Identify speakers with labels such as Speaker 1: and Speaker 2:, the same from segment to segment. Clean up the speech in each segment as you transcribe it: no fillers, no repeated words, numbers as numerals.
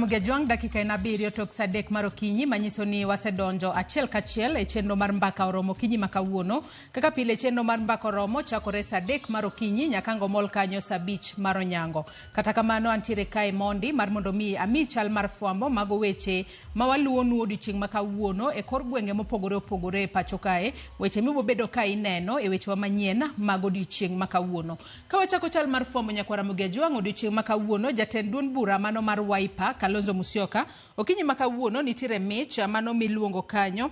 Speaker 1: Ramogi Ajwang', dakika en 7 tok sa 3 mar okinyi, manyiso ni wasedonjo achiel kachiel e chenro mar Mbaka Oromo okinyi ma kawuono. Kaka pile, chenro mar Mbaka Oromo chakore sa 3 mar okinyi nyaka ngomol kanyo sa 5 mar onyango. Kata kamano, antiere kae mondi mar mondo mi ami chal mar fwambo mago weche ma waluwonu odiochieng' ma kawuono e kor gwenge mopogore opogore e pacho kae, weche mibobedo ka ineno e wechewa manyien mag odiochieng' ma kawuono. Ka wachako chal mar fwambo, nyakwar Ramogi Ajwang', odiochieng' ma kawuono jatend duond bura mano mar Wiper, Kalonzo Musyoka, okinyi ma kawuono nitiere mich mano miluongo kanyo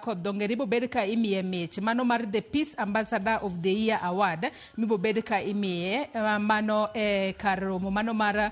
Speaker 1: kod dho ngere ibobed ka imiye mich mano mar The Peace Ambassador of the Year Award mibobed ka imiye mano e kar romo mano mar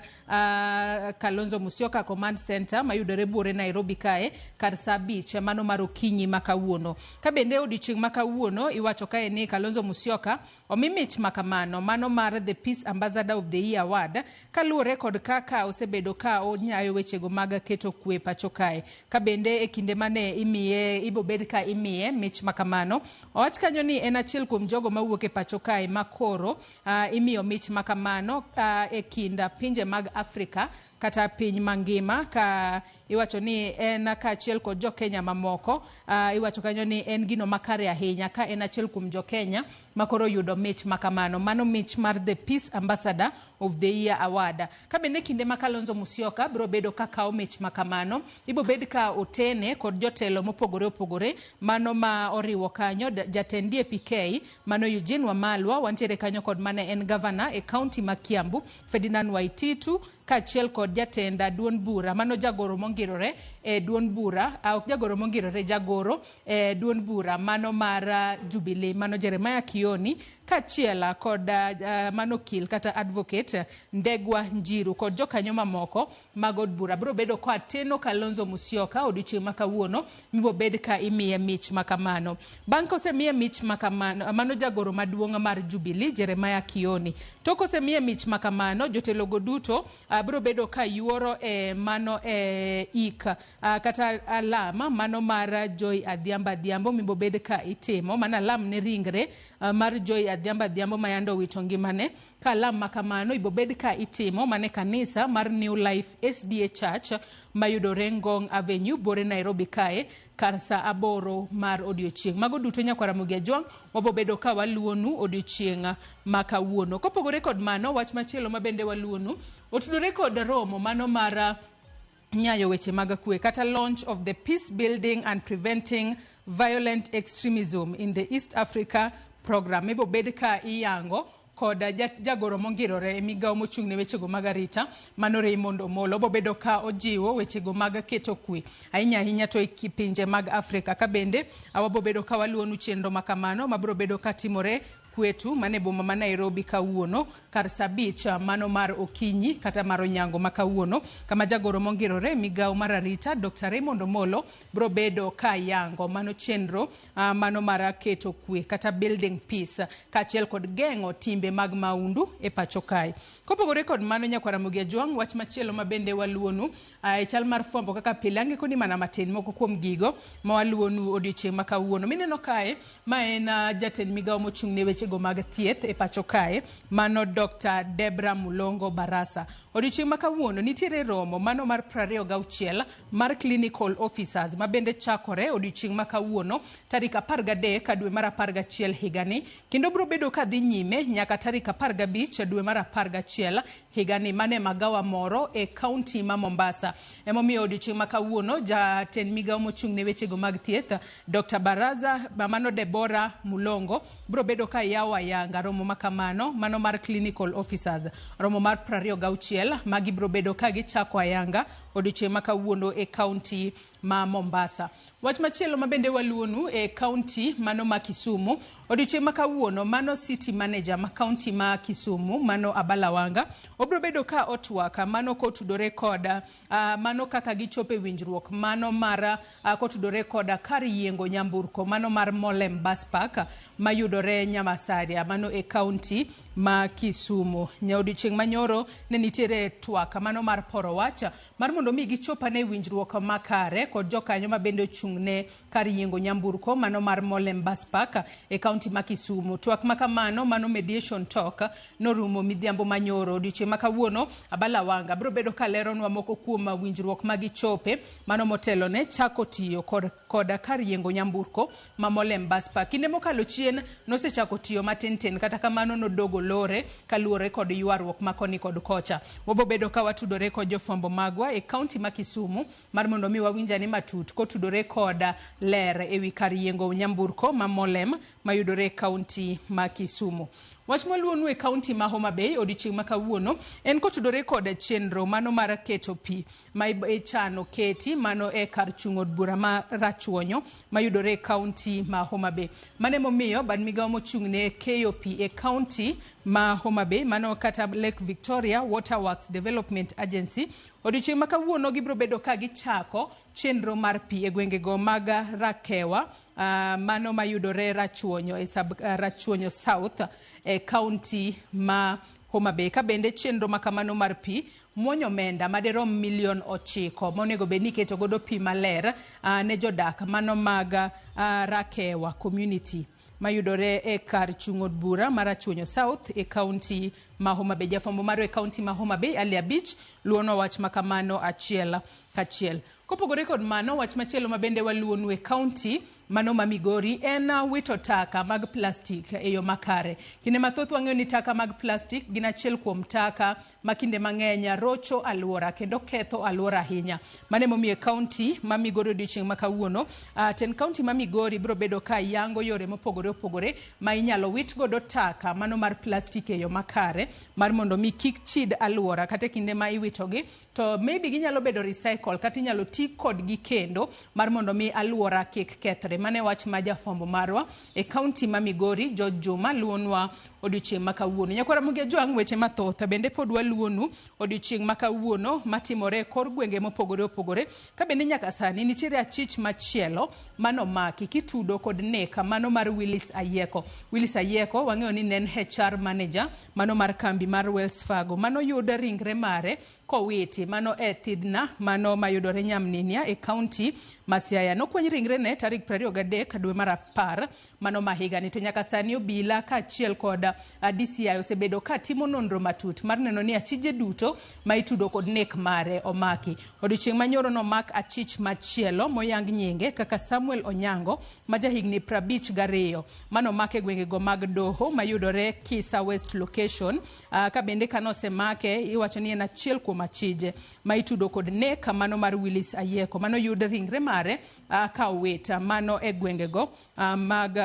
Speaker 1: Kalonzo Musyoka Command Center mayudore buore Nairobi kae kar sa 5 mano mar okinyi ma kawuono. Ka bende odiochieng' ma kawuono iwacho kae ni Kalonzo Musyoka omi mich ma kamano mano mar The Peace Ambassador of the Year Award kaluwore kod kaka osebedo ka onyayo wechego mag keto kwe pacho kae. Ka bende e kinde mane imiye ibobed ka imiye mich ma kamano, owach kanyo ni en achiel kuom jogo mawuok e pacho kae ma koro imiyo mich ma kamano e kind pinje mag Afrika kata piny mangima, ka iwacho ni en kaachiel kod jo Kenya mamoko. Iwacho kanyo ni en gino makare ahinya ka en achiel kuom jo Kenya ma koro yudo mich ma kamano, mano mich mar The Peace Ambassador of the Year Award. Ka bende kinde ma Kalonzo Musyoka biro bedo ka kawo mich ma kamano, ibo bed ka otene kod jotelo mopogore opogore mano ma oriwo kanyo jatend DAP-K mano Eugene Wamalwa, wantiere kanyo kod mane en gavana e kaunti ma Kiambu Ferdinand Waititu, kaachiel kod jatend duond bura mano jagoro mongirore e duond bura, ok jagoro mongirore, jagoro e duond bura mano mar Jubilee mano Jeremiah Kioni, kaachiel kod mano okil kata advocate Ndegwa Njiru kod jokanyo mamoko mag od bura biro bedo ka teno Kalonzo Musyoka odiochieng' ma kawuono mibobed ka imiye mich ma kamano. Bang' kosemiye mich ma kamano, mano jagoro maduong' mar Jubilee Jeremiah Kioni. Tok kosemiye mich ma kamano, jotelogo duto biro bedo ka yuoro e mano e ik kata alam mano mar Joy Adhiambo Adhiambo mibobed ka itimo mana alam ne ringre mar Joy Adhiambo Adhiambo ma yande owito ngimane. Ka alam ma kamano ibobed ka itimo mana e kanisa mar New Life SDA Church mayudore Ngong Avenue buore Nairobi kae kar sa 8 mar odiochieng'. Mago duto, nyakwar Ramogi Ajwang', wabobedo ka waluwonu odiochieng' ma kawuono. Kopogore kod mano, wach machielo ma bende waluwonu otudore kod romo mano mar nyayo weche mag kwe kata launch of the Peace Building and Preventing Violent Extremism in the East Africa program mibobed ka iyango kod jagoro mongirore e migawo mochung' ne wechego mag arita mano Raymond Omolo. Obobedo ka ojiwo wechego mag keto kwe ahinya ahinya to e pinje mag Afrika. Ka bende wabobedo ka waluwonu chenro ma kamano mabiro bedo ka timore kwetu mane boma ma Nairobi kawuono kar sa 5 mano mar okinyi kata mar onyango ma kawuono, kama jagoro mongirore migawo mar arita Dr. Raymond Omolo biro bedo ka yango mano chenro mano mar keto kwe kata building peace kaachiel kod geng'o timbe mag maundu e pacho kae. Kopogore kod mano, nyakwar Ramogi Ajwang', wach machielo ma bende waluwonu e chal mar fwambo kaka pile, angeko ni mana matin moko kuom gigo ma waluwonu odiochieng' ma kawuono. Mineno kae ma en jatend migawo mochung' ne wechego mag thieth e pacho kae mano Dr. Debra Mulongo Barasa. Odiochieng' ma kawuono nitiere romo mano mar 26 mar clinical officers ma bende chakore odiochieng' ma kawuono tarik 13 dwe mar 11 higani, kendo biro bedo ka dhi nyime nyaka tarik 15 dwe mar 11 higani, mane magawa moro e kaunti ma Mombasa. Emomiyo odiochieng' ma kawuono jatend migawo mochung' ne wechego mag thieth Dr. Baraza mano Deborah Mulongo biro bedo ka yawo ayanga romo ma kamano mano mar clinical officers, romo mar 26 magi biro bedo ka gichako ayanga odiochieng' ma kawuono e kaunti ma Mombasa. Wach machielo ma bende waluwonu e kaunti mano ma Kisumu odiochieng' ma kawuono, mano city manager ma kaunti ma Kisumu mano Abala Wanga obiro bedo ka otwak mano kotudore kod mano kaka gichopo e winjruok mano mar kotudore kod kar yiengo nyamburko mano mar Molem Bus Park mayudore Nyamasaria mano e kaunti ma Kisumu. Odiochieng' manyoro ne nitiere twak mano mar poro wach mar mondo mi gichop ane winjruok makare. kod jokanyo ma bende ochung' ne kar yiengo nyamburko mano mar Molem Bus Park e kaunti ma Kisumu. Twak ma kamano mano mediation talk norumo midhiambo manyoro. Odiochieng' ma kawuono Abala Wanga biro bedo ka leronwa moko kuom winjruok ma gichope mano motelo ne chako tiyo kod kar yiengo nyamburko ma Molem Bus Park. Kinde mokalo chien nosechako tiyo matin tin, kata kamano nodogo lore kaluwore kod ywaruok ma koni kod kocha. Wabobedo ka watudore kod jofwambo magwa e kaunti ma Kisumu mar mondo mi wawinjane matut kotudore kod ler ewi kar yiengo nyamburko ma Molem mayudore e kaunti ma Kisumu. Wach maluwonu e kaunti ma Homa Bay odiochieng' ma kawuono en kotudore kod chenro mano mar keto pi ma ichano keti mano e kar chung' od bura ma Rachuonyo mayudore e kaunti ma Homa Bay. Mano emomiyo bad migawo mochung' ne keyo pi e kaunti ma Homa Bay mano kata Lake Victoria Water Works Development Agency odiochieng' ma kawuono gibiro bedo ka gichako chenro mar pi e gwengego mag Rakewa mano mayudore Rachuonyo e sub, Rachuonyo South e kaunti ma Homa Bay. Ka bende chenro ma kamano mar pi muonyo omenda madirom milion 9 monego bed ni iketo godo pi maler ne jodak mano mag Rakewa community mayudore e kar chung' od bura mar Rachuonyo South e kaunti ma Homa Bay. Jafwambo marwa e kaunti ma Homa Bay Ali Abich luonwa wach ma kamano achiel kachiel. Kopogore kod mano, wach machielo ma bende waluwonu e kaunti mano ma Migori en wito taka mag plastik e yo makare. Kinde mathoth wang'eyo ni taka mag plastik gin achiel kuom taka ma kinde mang'eny rocho alwora kendo ketho alwora ahinya. Mano emomiyo e kaunti ma Migori odiochieng' ma kawuono, tend kaunti ma Migori biro bedo ka yango yore mopogore opogore ma inyalo wit godo taka mano mar plastik e yo makare mar mondo mi kik chid alwora kata e kinde ma iwitogi to maybe ginyalo bedo recycle kata inyalo ti kodgi kendo mar mondo mi alwora kik kethre. Mano e wach ma jafwambo marwa e kaunti ma Migori George Juma luwonwa odiochieng' ma kawuono. Nyakwara Ramogi Ajwang' weche mathoth bende pod waluwonu odiochieng' ma kawuono matimore e kor gwenge mopogore opogore ka bende nyaka sani nitiere achich machielo manomaki kitudo kod nek mano mar Willis Ayieko. Willis Ayieko wang'eyo ni ne en HR manager mano mar kambi mar Wells Fargo mano yud ringre mare kowiti mano e thidhna mano mayudore Nyamninia e kaunti ma Siaya. Nokweny ringrene tarik 23 dwe mar 10 mano ma higani. To nyaka sani obila kaachiel kod DCI osebedo ka timo nonro matut mar neno ni achije duto ma itudo kod nek mare omaki. Odiochieng' manyoro nomak achich machielo moyang nyinge kaka Samuel Onyango ma jahigni 52 manomak e gwengego mag Doho mayudore Kisa West location. Ka bende kanosemake iwacho ni en achiel kuom achije ma itudo kod nek mano mar Willis Ayieko mano yud ringre mare ka owit mano e gwengego mag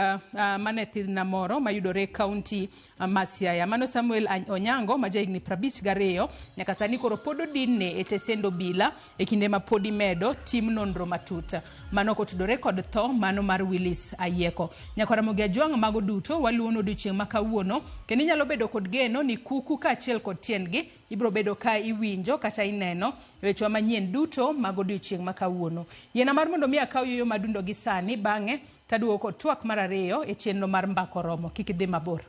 Speaker 1: mane thidhna moro mayudore e kaunti ma Siaya. Mano Samuel Onyango ma jahigni 52 nyaka sani koro pod odinne e tesend obila e kinde ma pod imedo tim nonro matut mano kotudore kod tho mano mar Willis Ayieko. Nyakwara Ramogi Ajwang' mago duto waluwono odiochieng' ma kawuono kendo inyalo bedo kod geno ni kuku kaachiel kod tiendgi ibiro bedo ka iwinjo kata ineno wechewa manyien duto mag odiochieng' ma kawuono. Yiena mar mondo mi akaw yueyo madundo gi sani bang'e taduogo kod twak mar ariyo e chenro mar Mbaka Oromo. Kik idhi mabor.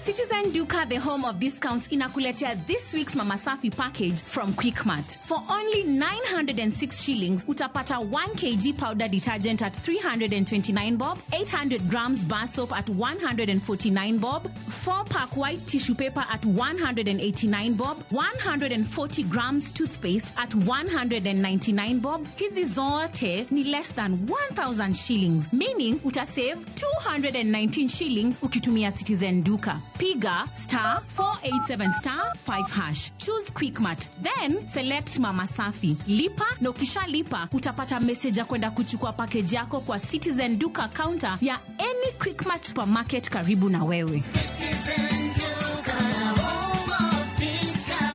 Speaker 2: Citizen Duka, the home of discounts, inakuletea this week's Mama Safi package from Quickmart. For only 906 shillings, utapata 1 kg powder detergent at 329 bob, 800 grams bar soap at 149 bob, 4-pack white tissue paper at 189 bob, 140 grams toothpaste at 199 bob. Hizi zote ni less than 1000 shillings, meaning utasave 219 shillings ukitumia Citizen Duka. Piga star 487 star 5 hash. Choose Quickmart, then select Mama Safi. Lipa na ukishalipa utapata message ya kwenda kuchukua package yako kwa Citizen Duka counter ya any Quickmart supermarket karibu na wewe.
Speaker 3: Citizen Duka, home of discount.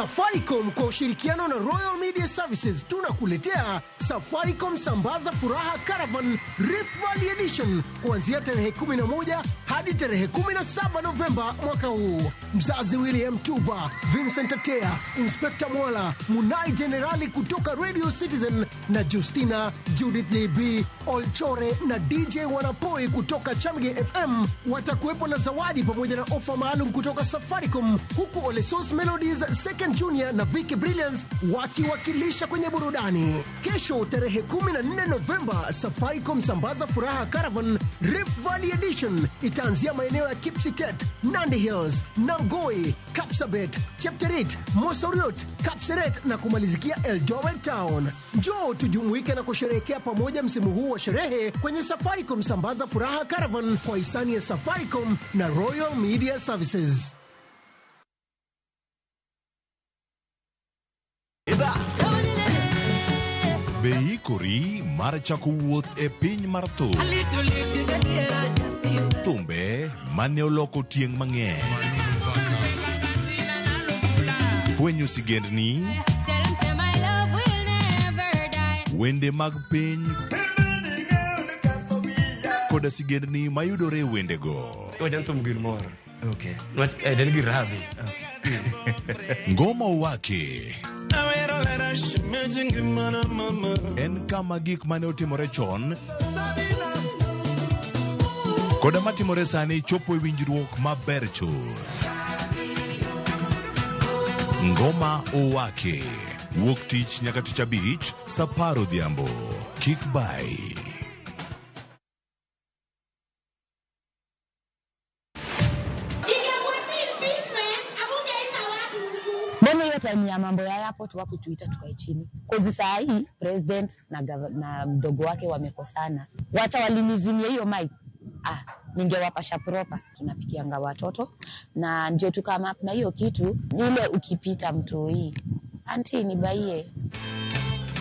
Speaker 4: Safaricom kwa ushirikiano na Royal Media Services tunakuletea Safaricom Sambaza Furaha Caravan Rift Valley Edition kuanzia tarehe 11 hadi tarehe 17 Novemba mwaka huu. Mzazi William Tuva, Vincent Atea, Inspector Mwala, Munai Jenerali kutoka Radio Citizen na Justina, Judith JB, Olchore na DJ Wanapoi kutoka Chamge FM watakuwepo na zawadi pamoja na ofa maalum kutoka Safaricom, huku Olesos Melodies, Second Junior na Vicky Brilliance wakiwakilisha kwenye burudani. Kesho tarehe 14 Novemba, Safaricom Sambaza Furaha Caravan Rift Valley Edition itaanzia maeneo ya Kipsitet, Nandi Hills, Namgoi, Kapsabet, Chepterit, Mosoriot, Kapseret na kumalizikia Eldoret Town. Njoo tujumuike na kusherehekea pamoja msimu huu wa sherehe kwenye Safaricom Sambaza Furaha Caravan kwa hisani ya Safaricom na Royal Media Services.
Speaker 5: Be ikori mar chako wuoth e piny mar thum? Thumbe mane oloko tieng' mang'eny. Fwenyo sigendni, wende mag piny koda sigendni mayudore e wendego.
Speaker 6: Wacha thum gir moro. Okay. Nwach en gir rabi.
Speaker 5: Ngoma Wake en kama gik mane otimore chon koda matimore sani chopo e winjruok maber chuth. Ngoma Owake wuok tich nyaka tich abich saa apar odhiambo. Kik bai.
Speaker 3: Ingekuwa si impeachment, hamungeita watu huku.
Speaker 7: Mbona hiyo time ya mambo ya airport wakutuita tukae chini? Kozi saa hii president na mdogo wake wamekosana. Wacha walinizimia hiyo mic. Ah, ningewapasha proper. Tunapikianga watoto na ndio tukama na hiyo kitu ile ukipita mtu hii. Auntie nibaie.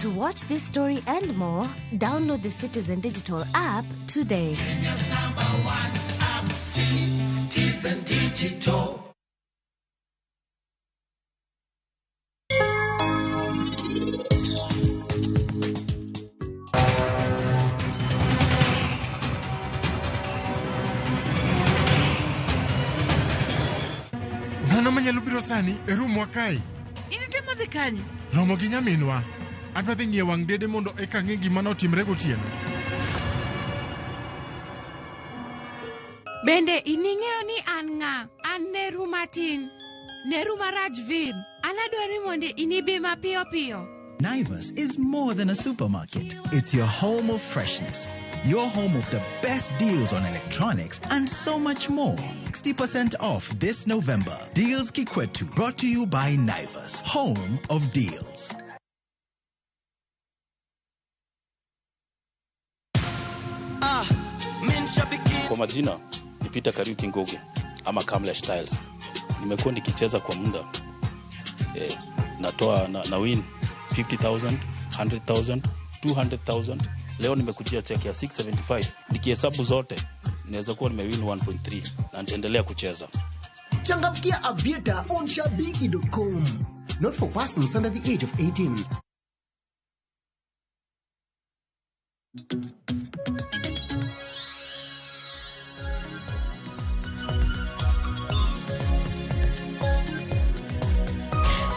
Speaker 8: To watch this story and more, download the Citizen Digital app today.
Speaker 9: Kenya's number one app, Citizen Digital.
Speaker 10: Ng'ano manyalo biro sani e rumwa kae?
Speaker 11: In itemo dhi kanye?
Speaker 10: Romo gi nyaminwa. Adwa dhi ng'iyo wang' dede mondo eka ang'e gima notimre gotieno.
Speaker 11: Bende ining'eyo ni an ng'a? An Neru matin. Neru marach Vin. An adwaro ni mondo inibi mapiyo piyo.
Speaker 12: Naivas is more than a supermarket. It's your home of freshness, your home of the best deals on electronics and so much more. 60% off this November. Deals Kikwetu, brought to you by Naivas, home of deals.
Speaker 13: Kwa majina ni Peter Kariuki Ngugi ama Kamlesh Styles. Nimekuwa nikicheza kwa muda natoa na win 50,000, 100,000, 200,000. Leo nimekujia check ya 675. Nikihesabu zote naweza kuwa nimewin 1.3 na nitaendelea kucheza.
Speaker 4: Changamkia Aviator on shabiki.com. Not for persons under the age of 18.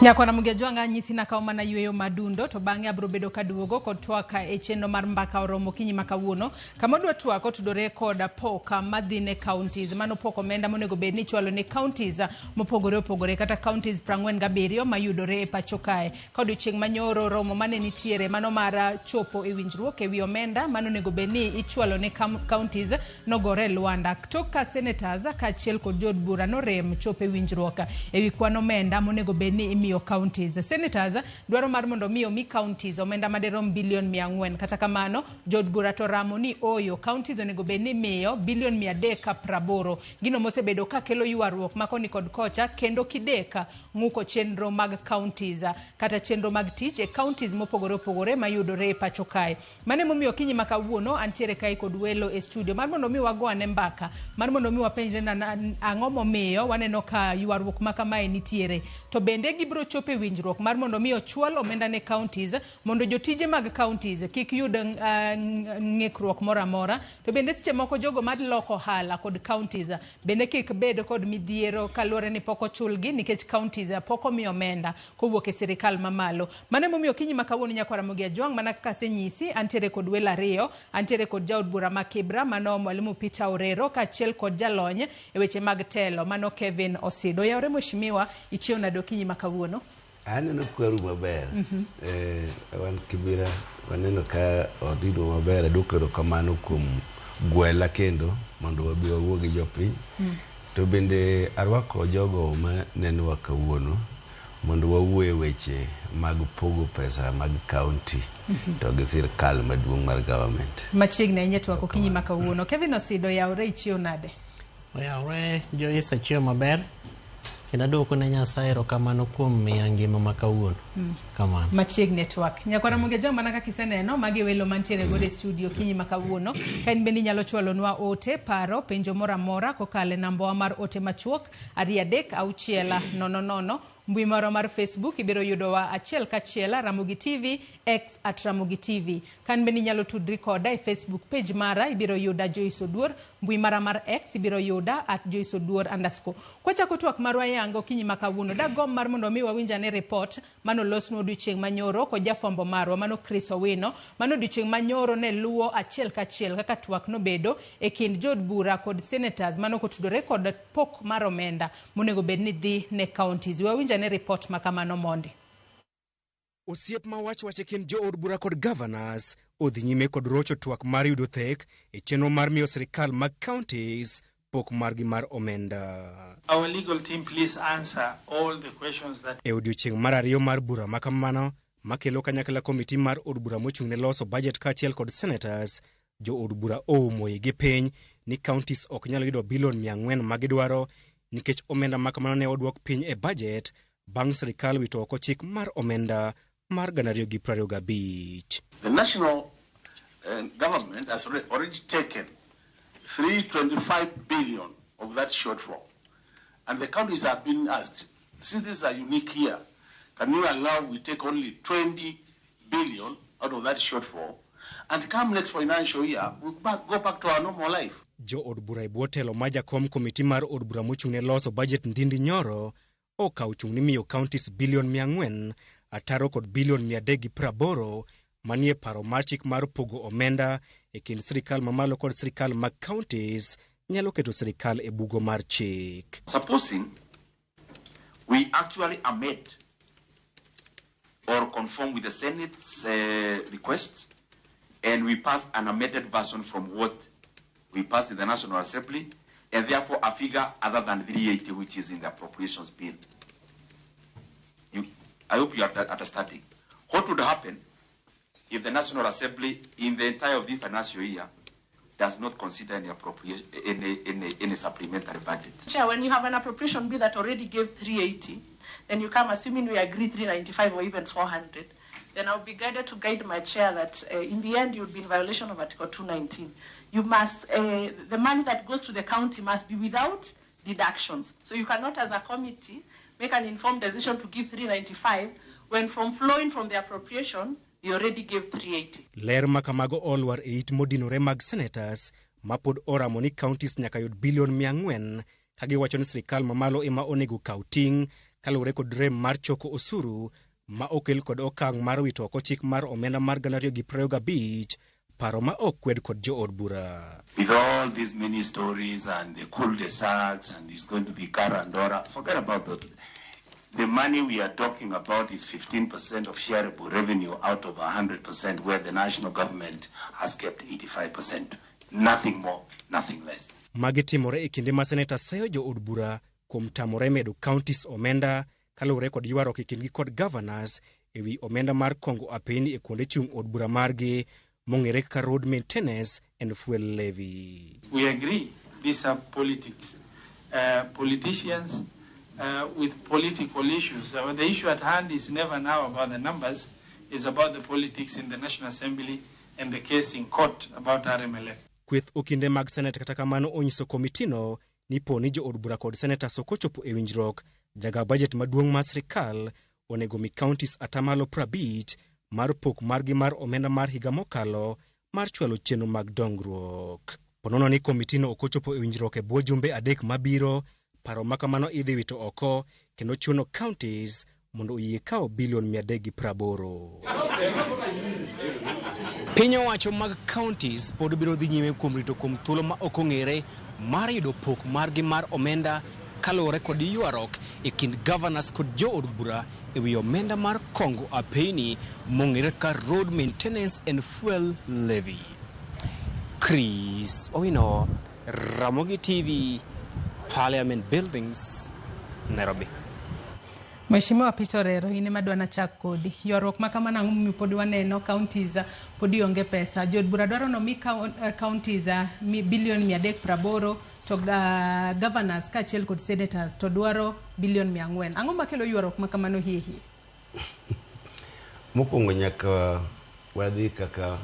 Speaker 1: Nyakwana Mugejwanga nyisi na kaw mana yweyo madundo to bang'e abiro bedo kaduogo kod twak e chenro mar mbaka oromo okinyi ma kawuono kama wadwa twak otudore kod pok madhi ne counties. Mano pok omenda monego bed ni ichwalo ne counties mopogore opogore kata counties 47 mayudore e pacho kae. Ka odiochieng' manyoro romo mane nitiere mano mar chopo e winjruok e wi omenda mano onego bed ni ichwalo ne counties nogore e lwanda. Tok ka senators kaachiel kod jood bura norem chopo e winjruok e wi kwan omenda monego bed ni imiyo counties. Senators dwaro mar mondo mi omi counties omenda madirom bilion 400. Kata kamano jood bura to ramo ni oyo counties onego bed ni imiyo bilion 380. Gino mosebedo ka kelo ywaruok ma koni kod kocha kendo kidek ng'uko chenro mag counties kata chenro mag tich e counties mopogore opogore mayudore e pacho kae. Mano emomiyo okinyi ma kawuono antiere kae kod welo e studio mar mondo mi wago ane mbaka mar mondo mi wapenjre ang'o momiyo waneno ka ywaruok ma kamae nitiere to bende gibiro biro chopo e winjruok mar mondo mi ochwal omenda ne counties mondo jotije mag counties kik yud ng'ikruok moro amora. To bende seche moko jogo madloko ohala kod counties bende kik bed kod midhiero kaluwore ni pok ochulgi nikech counties pok omi omenda kowuok e sirikal mamalo. Mano emomiyo okinyi ma kawuono nyakwa Ramogi Ajwang' mana kaka asenyisi antiere kod welo ariyo, antiere kod jaod bura ma Kibra mano Mwalimu Peter Orero kaachiel kod jalony e weche mag telo mano Kevin Osido. Oyawore mheshimiwa, ichiew nade okinyi ma kawuono?
Speaker 14: Aneno kwaru maber. Wan Kibira waneno ka odino maber. Aduoko erokamano kuom gwela kendo mondo wabi wawuo gi jopiny. To bende arwako jogo ma nenowa kawuono mondo wawuo e weche mag pogo pesa mag county to gi sirkal maduong' mar government.
Speaker 1: Machiegni ahinya twak okinyi ma kawuono. Kevin Osido, yawore ichiew nade?
Speaker 15: Oyawre Joyce, achiew maber kendo aduoko ne Nyasaye erokamano kuom miya ngima ma kawuono. Kamano.
Speaker 1: Machiegni e twak. Nyakwara Ramogi Ajwang' mana kaka iseneno, magi welo mantiere godo e studio okinyi ma kawuono. Ka in bende inyalo chwalonwa ote, paro, penjo moro amora kokalo e nambawa mar ote machuok 2 3 6 0 0. Mbui marwa mar Facebook ibiro yudowa achiel kachiel Ramogi TV, X at Ramogi TV. Ka in bende inyalo tudri koda e Facebook page mara ibiro yuda Joyce Oduor, mbui mara mar X ibiro yuda at Joyce Oduor underscore. Kwachako twak marwa yango okinyi ma kawuono, dagomb mar mondo mi wawinj ane report manolosnwa odiochieng' manyoro kod jafwambo marwa mano Chris Owino. Mano odiochieng' manyoro ne luwo achiel kachiel kaka twak nobedo e kind jood bura kod senators mano kotudore kod pok mar omenda monego bed ni dhi ne counties. We wawinj ane report ma kamano mondi.
Speaker 6: Osiep ma wach wach e kind jood bura kod governors odhi nyime kod rocho twak mar yudo thek e chenro mar miyo sirikal mag counties pok margi mar omenda.
Speaker 16: Our legal team, please answer all the questions that
Speaker 6: E odiochieng' mar ariyo mar bura ma kamano makelo kanyakla komiti mar od bura mochung' ne loso budget kaachiel kod senators, jood bura oumo igi piny ni counties ok nyal yudo bilion 400 ma gidwaro nikech omenda ma kamano ne odwok piny e budget bang' sirikal wito oko chik mar omenda mar 2025.
Speaker 17: The national government has already taken 325 billion of that shortfall. And the counties have been asked, since this is a unique year, can you allow we take only 20 billion out of that shortfall? And come next financial year, we'll go back to our normal life.
Speaker 6: Jo od bura e bwo telo ma jakom komiti mar od bura mochung' ne loso budget Ndindi Nyoro okawo chung' ni miyo counties bilion 400 ataro kod bilion 380 manie paro mar chik mar pogo omenda e kind sirikal mamalo kod sirikal mag counties nyalo keto sirikal e bugo mar chik.
Speaker 18: Supposing we actually amend or conform with the Senate's request and we pass an amended version from what we passed in the National Assembly, and therefore a figure other than 380, which is in the appropriations bill. I hope you are understanding. What would happen if the National Assembly, in the entire of this financial year, does not consider any appropriation, any supplementary budget?
Speaker 19: Chair, when you have an appropriation bill that already gave 380, then you come assuming we agree 395 or even 400, then I'll be guided to guide my chair that in the end you would be in violation of Article 219. The money that goes to the county must be without deductions. So you cannot, as a committee, make an informed decision to give 395 when from flowing from the appropriation, you already gave 380.
Speaker 6: Ler ma kamago olwar e it modinore mag senators ma pod oramo ni counties nyaka yud bilion 400 ka giwacho ni sirikal mamalo ema onego kaw ting' kaluwore kod rem mar choko osuru ma okel kod okang' mar wito oko chik mar omenda mar 2025 paro ma ok kwed kod jood bura.
Speaker 18: With all these many stories and the cul-de-sacs and it's going to be Karandora, forget about that. The money we are talking about is 15% of shareable revenue out of 100%, where the national government has kept 85%. Nothing more, nothing less.
Speaker 6: Magi timore e kinde ma seneta seyo jood bura kuom tamore medo counties omenda kaluwore kod ywaruok e kindgi kod governors e wi omenda mar kongo apeni e kuonde chung' od bura margi mong'ere kaka road maintenance and fuel levy.
Speaker 16: We agree these are politics. Politicians with political issues. The issue at hand is never now about the numbers, it's about the politics in the National Assembly and the case in court about RMLF.
Speaker 6: Kweth okinde mag senet kata kamano onyiso komitino ni po ni jood bura kod senators ok ochopo e winjruok, jaga budget maduong' mar sirikal onego mi counties atamalo 50 mar pok margi mar omenda mar higa mokalo mar chwalo chenro mag dongruok. Ponono ni komitino ok ochopo e winjruok e bwo jumbe 3 mabiro, paro ma kamano idhi wito oko kendo chuno counties mondo oyie kawo bilion 380. Piny owacho mag counties pod biro dhi nyime kuom rito kuom thuolo ma ok ong'ere mar yudo pok margi mar omenda kaluwore kod ywaruok e kind governors kod jood bura e wi omenda mar kongo apeyni mong'ere ka Road Maintenance and Fuel Levy. Chris Owino, Ramogi TV, Parliament Buildings, Nairobi.
Speaker 1: Mheshimiwa Peter Orero, in ema dwa nachak kodi. Ywaruok ma kamano ang'o momiyo pod waneno counties pod onge pesa. Jood bura dwaro ni omi counties bilion 380 to governors kaachiel kod senators to dwaro bilion 400. Ang'o makelo ywaruok ma kamano hie hie?
Speaker 14: Mokwongo nyaka wadhi kaka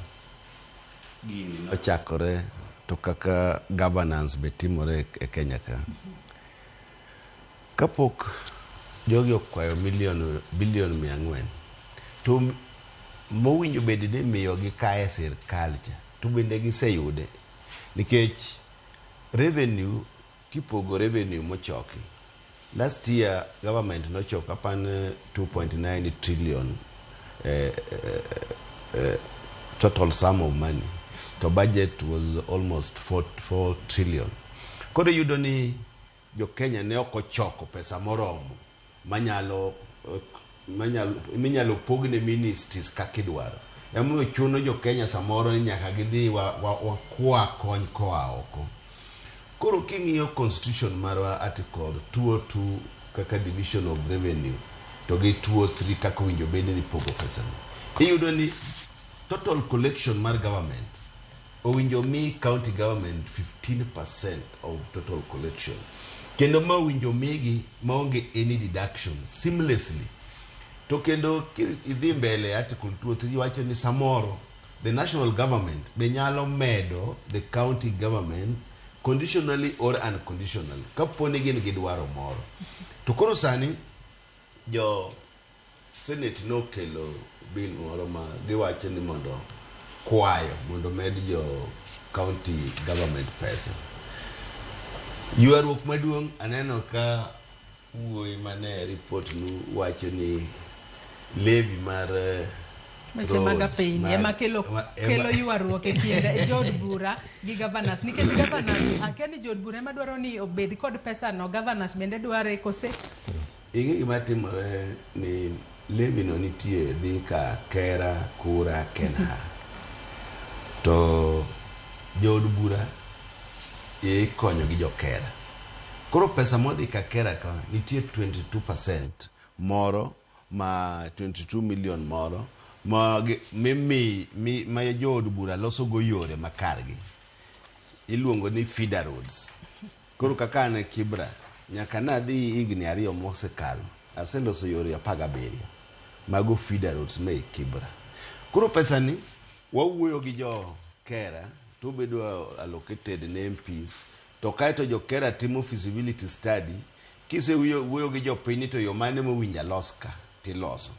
Speaker 14: gini nochakore to kaka governance be timore e Kenya ka. Kapok jogi okwayo bilion 400 to mowinjo bed ni miyogi kae sirkal cha to bende giseyude nikech revenue kipogo revenue mochoki last year government nochoko apan 2.9 trillion total sum of money to budget was almost 4 trillion. Koro iyudo ni jo Kenya ne ok ochoko pesa moromo manyalo minyalo pogne ministries kaka idwaro. Emomiyo chuno jo Kenya samoro ni nyaka gidhi wakwa kony koa oko. Koro king'iyo constitution marwa article 202 kaka division of revenue to gi 203 kaka owinjo bed ni ipogo pesa ni. Iyudo ni total collection mar government owinjo mi county government 15% of total collection. Kendo ma owinjo migi maonge any deduction seamlessly. To kendo idhi mbele article 203 wacho ni samoro the national government be nyalo medo the county government conditionally or unconditionally kapo ni gin gi dwaro moro. To koro sani jo Senate nokelo bill moro ma giwacho ni mondo kwayo mondo med jo county government pesa. Ywaruok maduong' aneno ka wuoyi mane report nu wacho ni levy mar
Speaker 1: weche mag apeyni ema kelo ywaruok e kind jood bura gi governors. Nikech governors, akia ni jood bura ema dwaro ni obed kod pesa no, governors bende dware kose?
Speaker 14: Ing'e gima timore ni levy no nitie dhi ka Kera, Kura, Kenha. To jood bura ikonyo gi jo Kera. Koro pesa modhi ka Kera ka nitie 22% moro ma 22 million moro ma jood bura loso go yore makargi. Iluongo ni feeder roads. Koro kaka an e Kibra, nyaka nadhi higni 2 mosekalo, aseloso yore 17 mago feeder roads me Kibra. Koro pesa ni wawuoyo gi jo Kera to bedo allocated ne MPs to kaeto jo Kera timo feasibility study kisewuoyo gi jopiny to yo mane mowinjo alos ka tiloso.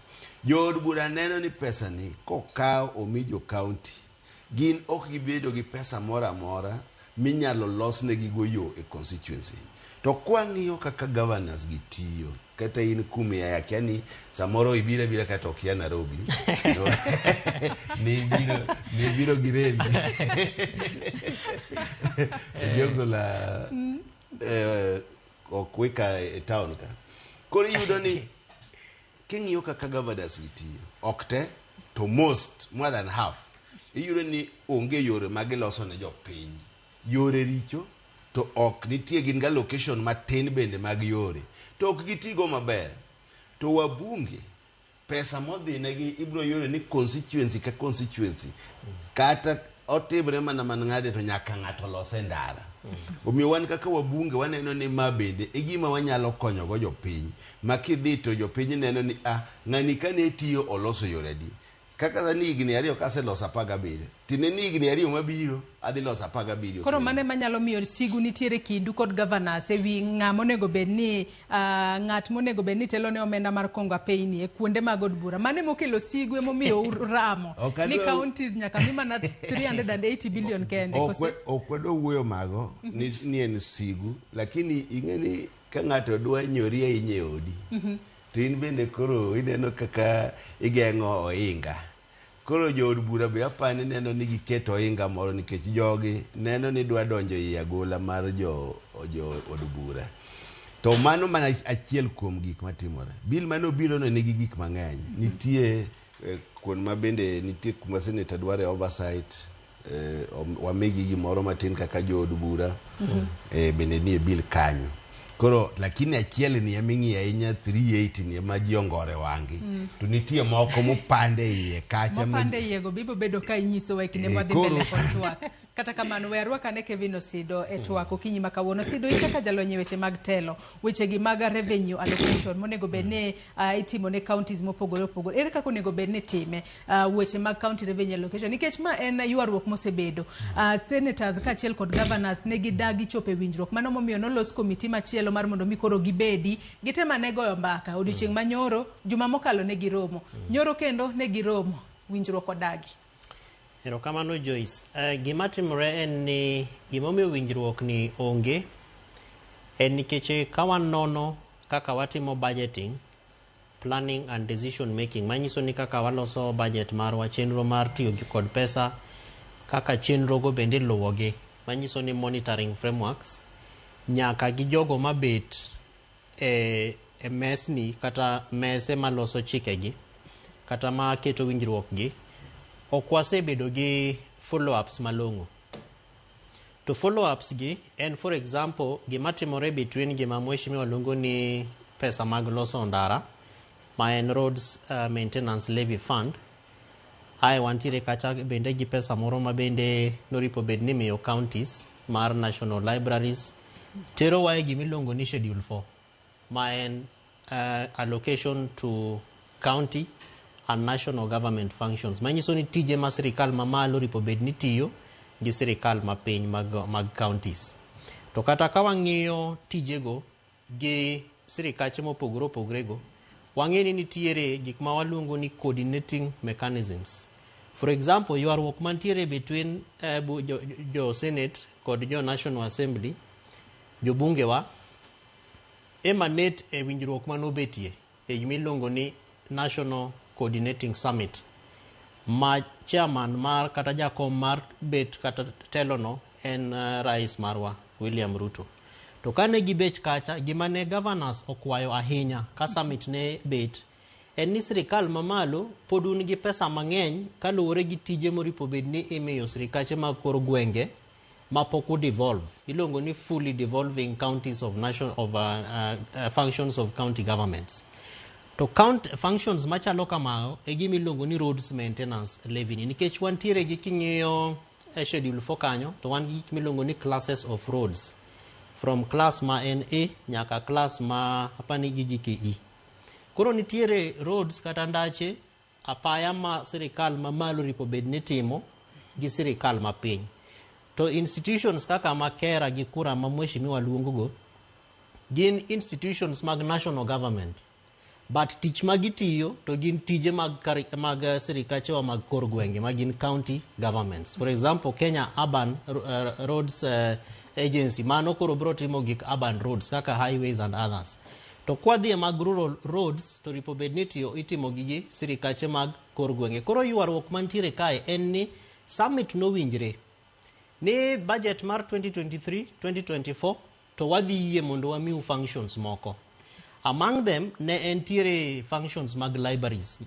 Speaker 14: Jood bura neno ni pesa ni kokaw omi jo county gin ok gibedo gi pesa moro amora minyalo losnegi go yo e constituency. To kwang'iyo kaka governors gi tiyo kata in kumiaye akia ni samoro ibiro abira kata ok ia Nairobi nibiro gi reli jogola ok weka e town ka. Koro iyudo ni king'iyo kaka governors gi tiyo ok te to most more than half iyudo ni onge yore magiloso ne jopiny. Yore richo to ok nitie gin ga location matin bende mag yore to ok gitigo maber. To wabunge pesa modhi negi ibiro yudo ni constituency ka constituency kata otimre mana man ng'ade to nyaka ng'ato lose ndara. Omiyo wan kaka wabunge waneno ni ma bende e gima wanyalo konyogo jopiny ma kidhi to jopiny neno ni ng'ani kane tiyo oloso yore adi. Kaka sani higni 2 kaseloso 17, tine ni higni 2 mabiro adhi loso 17.
Speaker 1: Koro mano ema nyalo miyo sigu nitiere kindu kod governors e wi ng'ama onego bed ni ng'at monego bed ni telo ne omenda mar Kongo Apeyni e kuonde mag od bura. Mano emokelo sigu emomiyo uramo ni counties nyaka mi mana 380 billion kende.
Speaker 14: Ok wadwa wuoyo mago ni en sigu, lakini ing'e ni ka ng'ato dwa nyori ahinya e odi, to in bende koro ineno kaka igeng'o ohinga. Koro jood bura be apani neno ni giketo ohinga moro nikech jogi neno ni dwa donjo ei agola mar jo od bura. To mano mana achiel kuom gik matimore. Bill mane obiro no nigi gik mang'eny. Nitie kuond ma bende nitie kuma senator dware oversight, wamigi gimoro matin kaka jood bura, bende nie bill kanyo. Koro lakini achiel ni eming'iyo ahinya 380 ni ema ji ongore wang'i. To nitie moko mopande iye kacha.
Speaker 1: Mopande iye go bibo bedo ka inyisowa e kinde mwadhi mbele kod twak. Kata kamano we arwak ane Kevin Osido e twak okinyi ma kawuono. Osido, in kaka jalony e weche mag telo, weche gi mag revenue allocation monego bed ni itimo ne counties mopogore opogore. Ere kaka onego bed ni itime weche mag county revenue allocation? Nikech ma en ywaruok mosebedo. Senators kaachiel kod governors ne gidagi chopo e winjruok. Mano momiyo nolos komiti machielo mar mondo mi koro gibedi gitem ane goyo mbaka. Odiochieng' ma nyoro, juma mokalo ne giromo. Nyoro kendo ne giromo, winjruok odagi.
Speaker 15: Erokamano Joyce. Gima timore en ni gimomiyo winjruok ni onge en nikech ka wanono kaka watimo budgeting, planning and decision making, manyiso ni kaka waloso budget marwa, chenro mar tiyo kod pesa, kaka chenro go bende luwogi, manyiso ni monitoring frameworks nyaka gi jogo mabet e mesni kata mese maloso chikegi kata maketo winjruok gi, ok wasebedo gi follow-ups malong'o. To follow-ups gi en for example gima timore between gima mheshimiwa luongo ni pesa mag loso ndara ma en Roads Maintenance Levy Fund. Ae wantiere kacha bende gi pesa moro ma bende noripo bed ni miyo counties mar national libraries terowa e gimiluongo ni Schedule 4 ma en allocation to county and national government functions. Manyiso ni tije ma sirikal mamalo ripo bed ni tiyo gi sirikal mapiny mag counties. To kata ka wang'iyo tijego gi sirikache mopogore opogore go, wang'e ni nitiere gik ma waluongo ni coordinating mechanisms. For example, ywaruok mantiere between jo Senate kod jo National Assembly, jobungewa, emanate e winjruok manobetie e gimiluongo ni National Coordinating Summit, ma chairman mar kata jakom mar bet kata telono en rais marwa William Ruto. To kane gibet kacha, gima ne governors okwayo ahinya ka summit ne bet en ni sirikal mamalo pod un gi pesa mang'eny kaluwore gi tije moripo bed ni imiyo sirikache mag kor gwenge ma pok o-devolve. Iluongo ni fully devolving counties of national of functions of county governments. To count functions machalo kamago e gima iluongo ni roads maintenance levy ni, nikech wantiere gi king'iyo e schedule 4 kanyo to wan gi gik miluongo ni classes of roads from class ma en A nyaka class ma apani gi gike E. Koro nitiere roads kata ndache apaya ma sirikal mamalo ripo bed ni timo gi sirikal mapiny. To institutions kaka ma KERA gi KURA ma mheshimiwa luongo go gin institutions mag national government. But tich ma gitiyo to gin tije mag sirikachewa mag kor gwenge ma gin county governments. For example, Kenya Urban Roads Agency mano koro biro timo gik urban roads kaka highways and others. To kwadhi e mag rural roads to ripo bed ni itimo gi sirikache mag kor gwenge. Koro ywaruok mantiere kae en ni summit nowinjre ni budget mar 2023-2024 to wadhi yie mondo wamiu functions moko. Among them ne entiere functions mag libraries,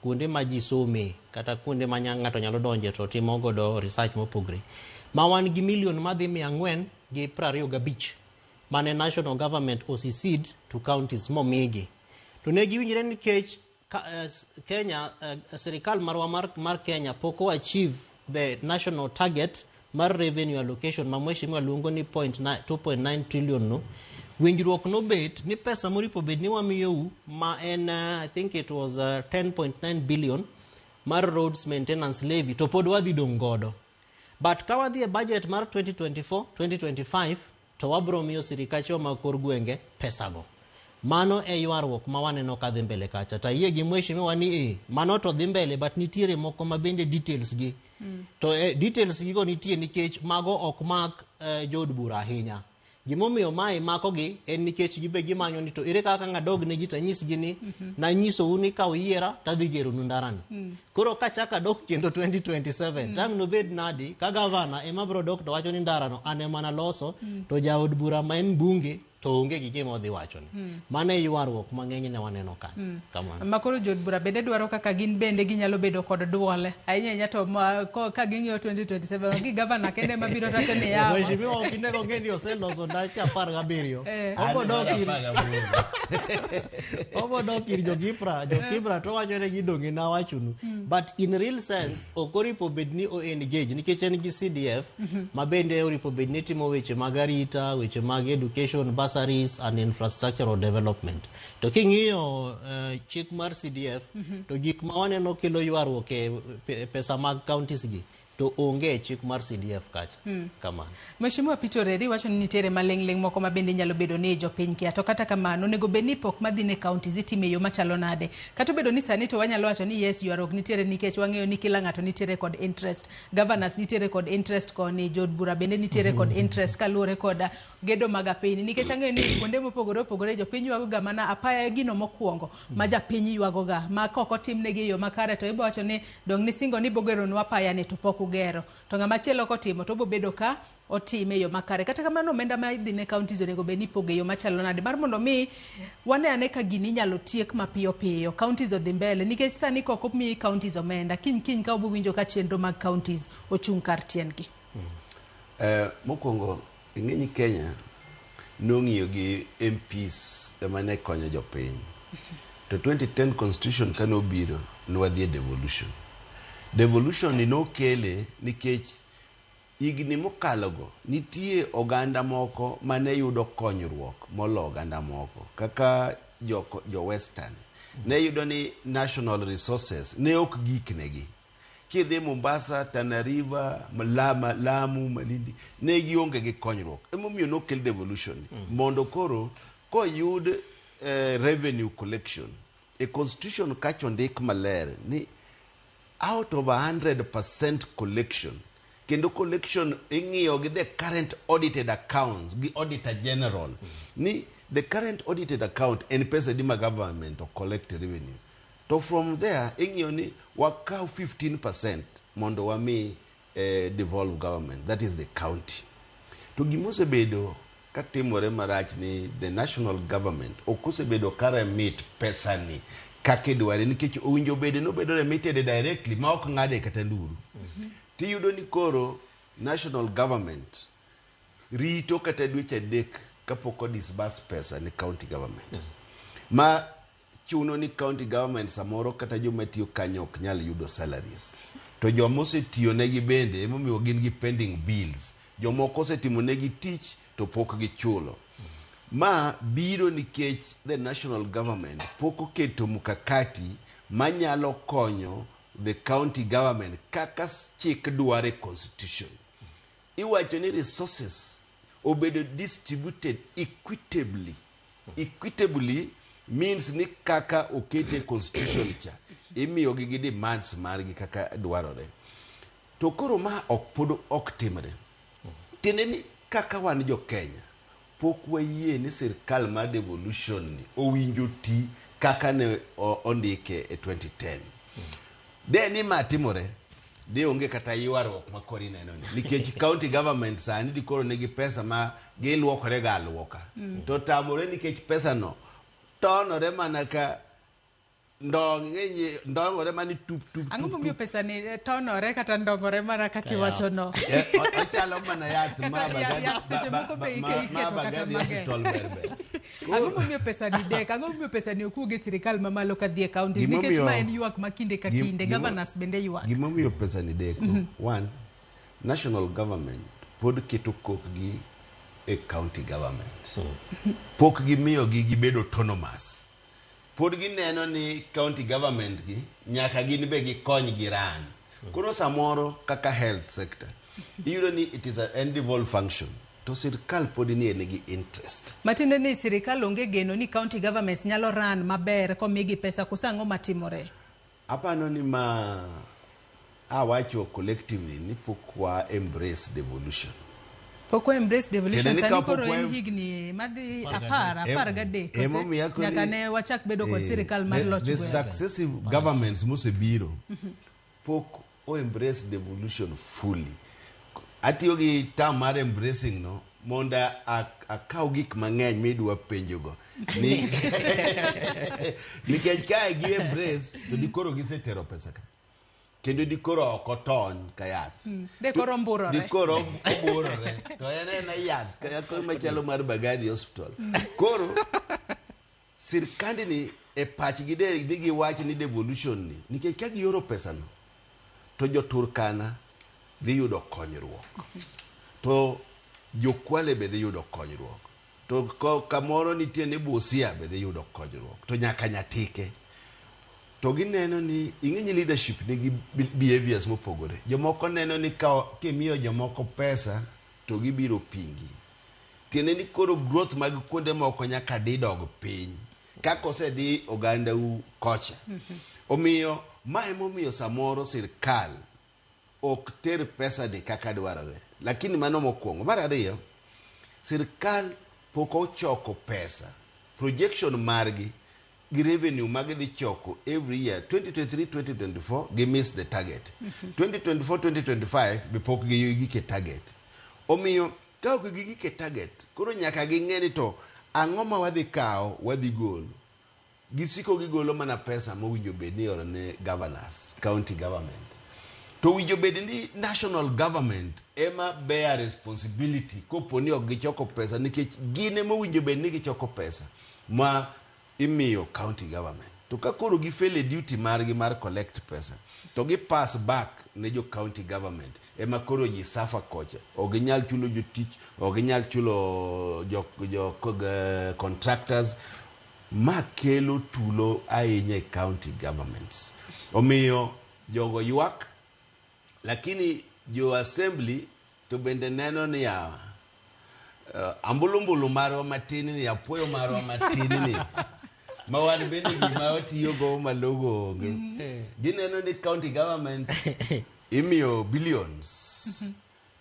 Speaker 15: kuonde ma ji some kata kuonde ma ng'ato nyalo donje to timo godo research mopogre. Ma wan gi million madhi 425 mane national government occede to counties momigi. To ne giwinjre nikech Kenya, sirikal marwa mar Kenya pok o achieve the national target mar revenue allocation ma mheshimiwa luongo ni 2.9 trillion no. Winjruok nobet ni pesa moripo bed ni wamiyou ma en I think it was 10.9 billion mar roads maintenance levy to pod wadhi dong' godo. But ka wadhi e budget mar 2024 2025 to wabro miyo sirikachewa mag kor gwenge pesago. Mano e ywaruok ma waneno ka dhi mbele kacha. To ayie gi mheshimiwa ni mano to dhi mbele, but nitiere moko ma bende details gi to details gigo nitie nikech mago ok mak jood bura ahinya. Gimomiyo mae makogi en nikech gibe gimanyo ni to ere kaka ng'adog ne ji tanyisgi ni nanyisou ni ka uyiera tadhi geronu ndarani. Koro kachak adok kendo 2027 tang' nobed nadi ka gavana ema biro dok to wacho ni ndarano an ema naloso to jaod bura ma en bunge to onge gi gima odhi wachone. Mano e ywaruok ma ng'enyne waneno kanyo. Kamano.
Speaker 1: Ma koro jood bura bende dwaro kaka gin bende ginyalo bedo kod duol ahinya ahinya to ma, ka ging'iyo 2027 gi gavana kende ema biro wacho ni yawa.
Speaker 15: Mheshimiwa ok inego ng'e ni oseloso ndache 17. Obo dok ir obo dok ir jokibra jokibra to wacho ne gidonge nawachonu. But in real sense ok oripo bed ni o engage nikech en gi CDF ma bende oripo bed ni timo weche mag arita, weche mag education, bursaries and infrastructural development. To king'iyo chik mar CDF to gik ma waneno kelo ywaruok e pesa mag counties gi to onge e chik mar CDF kacha. Kamano.
Speaker 1: Mheshimiwa Peter Oreri wacho ni nitiere maling'ling' moko ma bende nyalo bedo ni jopiny kia, to kata kamano onego bed ni pok madhi ne counties itimo e yo machalo nade? Kata obedo ni sani to wanyalo wacho ni yes, ywaruok nitiere nikech wang'eyo ni kila ng'ato nitiere kod interest, governors nitiere kod interest koni, jood bura bende nitiere kod interest kaluwore kod gedo mag apiny, nikech ang'eyo ni kuonde mopogore opogore jopiny ywago ga mana apaya gino mokwongo ma japiny ywago ga ma kok otimnegi e yo makare to ibo wacho ni dong' nisingo ni ibogeronwa apaya ni to pok ugero, to ng'ama chielo kotimo to obobedo ka otime e yo makare. Kata kamano omenda ma idhi ne counties onego bed ni ipogo e yo machalo nade mar mondo mi wane ane ka gini inyalo tiek mapiyo piyo, counties odhi mbele, nikech sani kok omi counties omenda kiny kiny ka obowinjo ka chenro mag counties ochung' kar tiendgi.
Speaker 14: Mokwongo ing'e ni Kenya nong'iyo gi MPs ema ne konyo jopiny. To 2010 constitution kane obiro ne wadhi e devolution. Devolution ni nokele nikech higni mokalogo nitie oganda moko mane yudo konyruok molo oganda moko kaka jo Western ne yudo ni national resources ne ok giknegi. Kidhi Mombasa, Tana River, Lama, Lamu, Malindi ne gionge gi konyruok. Emomiyo nokel devolution mondo koro koyud revenue collection e constitution kacha ondik maler ni out of 100% collection, kendo collection ing'iyo gi the current audited accounts gi auditor general ni the current audited account en pesa adi ma government o collect revenue, to from there ing'iyo ni wakaw 15% mondo wami devolved government, that is the county. To gimosebedo katimore marach ni the national government ok osebedo ka remit pesani kaka idware, nikech owinjo bed nobedo remitted directly ma ok ng'ade kata nduru. Tiyudo ni koro national government rito kata dweche 3 kapok o disburse pesa ne county government, ma chuno ni county government samoro kata joma tiyo kanyo ok nyal yudo salaries, to joma osetiyo negi bende emomiyo gin gi pending bills, jomoko osetimo negi tich to pok gichulo. Ma biro nikech the national government pok oketo mkakati manyalo konyo the county government kaka chik dware. Constitution iwacho ni resources obedo distributed equitably. Equitably means ni kaka okete constitution cha imiyogi gi demands margi kaka dwarore, to koro ma ok pod ok timre. Tiende ni kaka wan jo Kenya pok wayie ni sirkal mar devolution ni owinjo ti kaka ne ondike e 2010. De ni ma timore de onge kata ywaruok ma koro ineno ni, nikech county government sani dikoro nigi pesa ma giluokore ga aluoka. To tamore nikech pesa no tonore mana ka ndong ng'eny ndongore mani tup tup.
Speaker 1: Ang'o momiyo pesa ni tonore kata ndongore mana kaka iwacho no?
Speaker 14: Ochalo mana yath ma
Speaker 1: yath seche moko be
Speaker 14: ma
Speaker 1: iketo kata
Speaker 14: Bagadhi
Speaker 1: mang'eny.
Speaker 14: Hospital ber ber.
Speaker 1: Ang'o momiyo pesa ni dek? Ang'o momiyo pesa ni ok wuog e sirikal mamalo kadhi e counties? Nikech ma en ywak ma kinde ka kinde, governors bende ywak.
Speaker 14: Gimomiyo pesa ni deko, one, national government pod keto kokgi e county government, pok gimiyogi gibedo autonomous. Pod gineno ni county government gi nyaka gin be gikony gi ran. Koro samoro kaka health sector, iyudo ni it is an devolved function. To sirkal pod ni en gi interest.
Speaker 1: Matiende ni sirikal onge geno ni county governments nyalo run maber komigi pesa koso ang'o matimore?
Speaker 14: Apano ni ma awacho collectively ni pok wa embrace devolution.
Speaker 1: Pok wa embrace devolution
Speaker 14: Tiende ni
Speaker 1: sani
Speaker 14: kapok
Speaker 1: koro
Speaker 14: wa
Speaker 1: en
Speaker 14: em-
Speaker 1: higni madhi
Speaker 14: Apar
Speaker 1: apar
Speaker 14: gadek.
Speaker 1: apar gadek kose?
Speaker 14: Emomiyo akoni-
Speaker 1: nyaka ne wachak bedo kod sirikal mar loch
Speaker 14: the
Speaker 1: gwenge.
Speaker 14: successive governments mosebiro pok o embrace devolution fully. Atiyo gi term mar embracing no mondo akaw gik mang'eny midwa penjogo. Nikech kae gi embrace to dikoro gisetero pesa ka. Kendo dikoro ok otony ka yath.
Speaker 1: De koro mburore.
Speaker 14: Dikoro oburore. To en ena yath kaya koro machalo mar Bagadi Hospital. Koro sirkandni e pachgi de ni giwach ni devolution ni nikech ka gioro pesano to jo Turkana dhi yudo konyruok to jo Kwale be dhi yudo konyruok to kamoro nitie ni Busia be dhi yudo konyruok to nyaka Nyatike to gineno ni ing'e ni leadership nigi behaviors mopogore jomoko neno ni ka kimiyo jomoko pesa to gibiro pingi tiende ni koro growth mag kuonde moko nyaka di dog piny kaka osedi ogandau kocha omiyo ma emomiyo samoro sirkal ok ter pesa ni kaka dwarore lakini mano mokwongo mar ariyo sirkal pok ochoko pesa projection margi gi revenue ma gidhi choko every year 2023 2024 gi miss the target 2024 2025 be pok gigike target omiyo ka ok gigike target koro nyaka ging'e ni to ang'o ma wadhi kawo wadhi golo gisiko gigolo mana pesa mowinjo bed ni ioro ne governors county government to winjo bed ni national government ema bear responsibility kopo ni ok gichoko pesa nikech gin ema owinjo bed ni gichoko pesa ma imiyo county government to ka koro gifail e duty margi mar collect pesa to gi pass back ne jo county government ema koro ji suffer kocha ok ginyal chulo jotich ok ginyal chulo jo contractors ma kelo tulo ahinya e county governments omiyo jogo ywak lakini jo assembly to bende neno ni yawa ambulumbulu marwa matin ni apuoyo marwa matin ni ma wan bende gima watiyogo malong'o onge gineno ni county government imiyo billions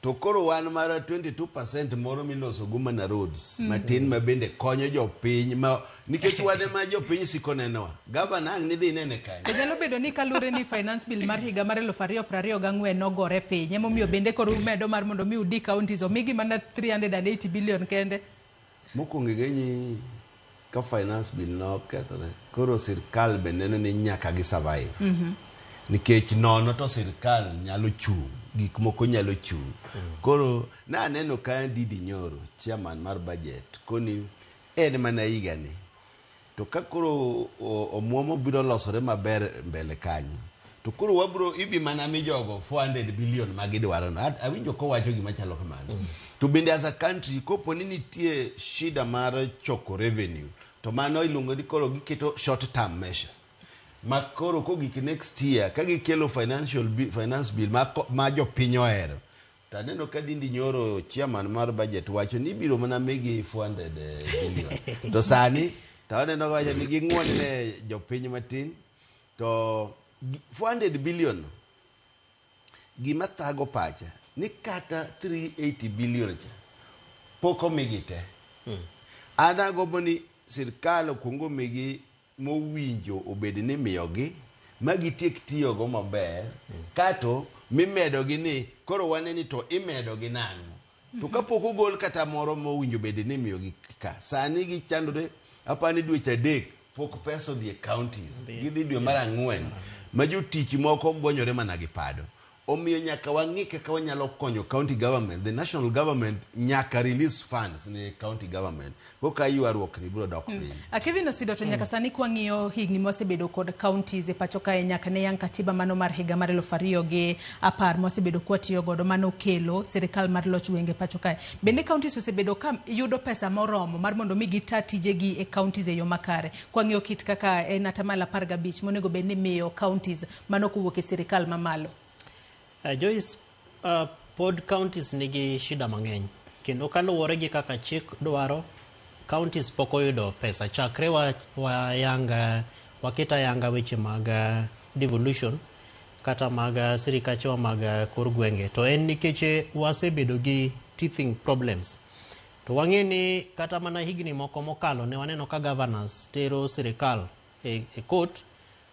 Speaker 14: to koro wan mara 22% moro miloso go mana roads matin ma bende konyo jopiny ma nikech wan ema jopiny siko nenowa gavana ang' nidhi inene kanye
Speaker 1: To nyalo bedo ni kaluwore ni finance bill mar higa mar 2024 nogore piny emomiyo bende koro umedo mar mondo mi udi counties omigi mana 380 billion kende.
Speaker 14: mokwongo ing'eni ka finance bill nokethore koro sirkal be neno ni nyaka gi survive nikech nono to sirkal nyalo chung' gik moko nyalo chung' koro naneno ka Ndindi Nyoro chairman mar budget koni en mana higani to ka koro omuom biro losore maber mbele kanyo to koro wabro ibi mana mi jogo 400 billion ma gidwaro no awinjo kowacho gima chalo kamano to bende as a country kopo ni nitie shida mar choko revenue to mano iluongo ni koro giketo short term measure ma koro kogik next year ka gikelo financial finance bill ma jopiny ohero to aneno ka Ndindi Nyoro chairman mar budget wacho ni ibiro mana migi 400 billion to sani to aneno wacho ni ging'uon ne jopiny matin to 400 billion gima thago pacha ni kata 380 billion cha pok omigi te an agombo ni sirkal okuong omigi mowinjo obed ni miyogi ma gitiek tiyogo maber kato mimedogi ni koro wane ni to imedogi nang'o to kapok ogol kata moro mowinjo bed ni imiyogi ka sani gichandore apani dweche 3 pok pesa odhi e counties gidhi dwe mar 4 ma jotich moko gwonyore mana gi pado Omiyo nyaka wang'i kaka wanyalo konyo county government. The national government nyaka release funds ne county government koka ywaruok ni biro dok piny.
Speaker 1: Kevin Osido, to nyaka sani kwang'iyo higni mwasebedo kod counties e pacho kae nyaka ne yang katiba mano mar higa mar 2010 mwasebedo kwatiyo godo mano kelo sirikal mar loch gwenge pacho kae. Bende counties osebedo ka yudo pesa moromo mar mondo mi gita tijegi e counties e yo makare. Kwang'iyo kit kaka en 15% monego bed ni miyo counties mano kowuok e sirikal mamalo.
Speaker 15: Joyce, pod counties nigi shida mang'eny kendo kaluwore gi kaka chik dwaro, counties pok oyudo pesa chakre wa, wa yanga, waket ayanga weche mag devolution kata mag sirikachewa mag kor gwenge, to en nikech wasebedo gi teething problems. To wang'e ni kata mana higni moko mokalo ne waneno ka governors tero sirikal e court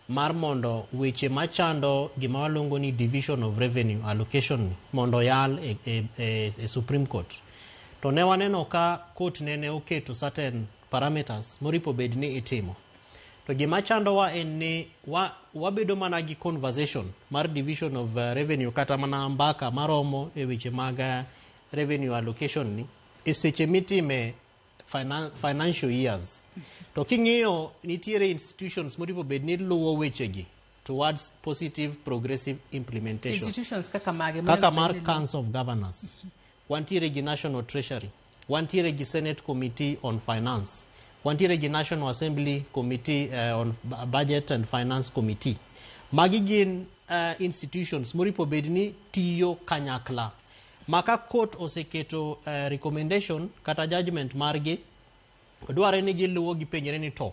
Speaker 15: mar mondo weche machando gima waluongo ni division of revenue allocation ni mondo oyal e Supreme Court. To ne waneno ka court nene oketo certain parameters moripo bed ni itimo. To gima chandowa en ni wabedo mana gi conversation mar division of revenue kata mana mbaka maromo e weche mag revenue allocation ni e seche mitime financial years. To king'iyo nitiere institutions moripo bed ni luwo wechegi towards positive progressive implementation.
Speaker 1: Institutions kaka mage?
Speaker 15: Kaka mar Council of Governors. Wantiere gi National Treasury. Wantiere gi Senate Committee on Finance. Wantiere gi National Assembly Committee on Budget and Finance Committee. Magi gin institutions moripo bed ni tiyo kanyakla. Maka court oseketo recommendation kata judgment margi, dware ni giluwo gipenjre ni to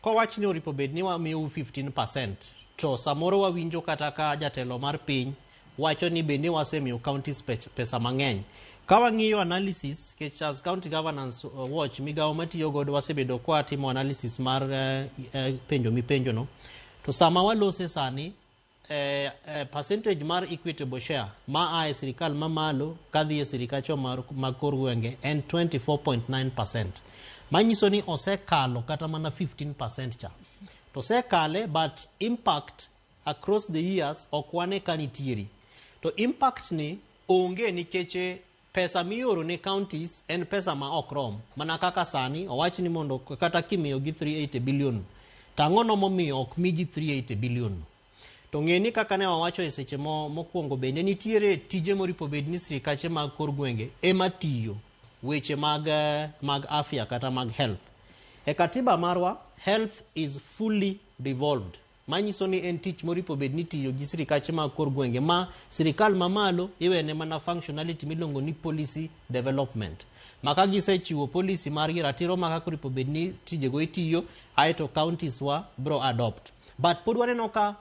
Speaker 15: kowach ni oripo bed ni wamiyou 15%, to samoro wawinjo kata ka jatelo mar piny wacho ni bende wasemiyo counties pesa mang'eny. Ka wang'iyo analysis, kech as County Governance Watch, migawo matiyo godo, wasebedo kwa timo analysis mar penjo mipenjo no, to sama walose sani, percentage mar equitable share ma a e sirikal mamalo kadhi e sirikacho mag kor gwenge en 24.9%, manyiso ni osekalo kata mana 15% cha to osekale, but impact across the years ok wane ka nitiere. To impact ni onge nikech pesa mioro ne counties en pesa ma ok rom. Mana kaka sani owach ni mondo kata kimiyo gi 380 billion, to ang'ono momiyo ok migi 380 billion? To ng'e ni kaka ne wawacho e seche mokwongo, bende nitiere tije moripo bed ni sirikache mag kor gwenge ema tiyo, weche mag afya kata mag health. E katiba marwa, health is fully devolved, manyiso ni en tich moripo bed ni tiyo gi sirikache mag kor gwenge, ma sirikal mamalo iwene mana functionality miluongo ni policy development, ma ka gisechiwo policy margi, ratiro ma kaka oripo bed ni tijego itiyo, aeto counties wa bro adopt. But pod waneno ka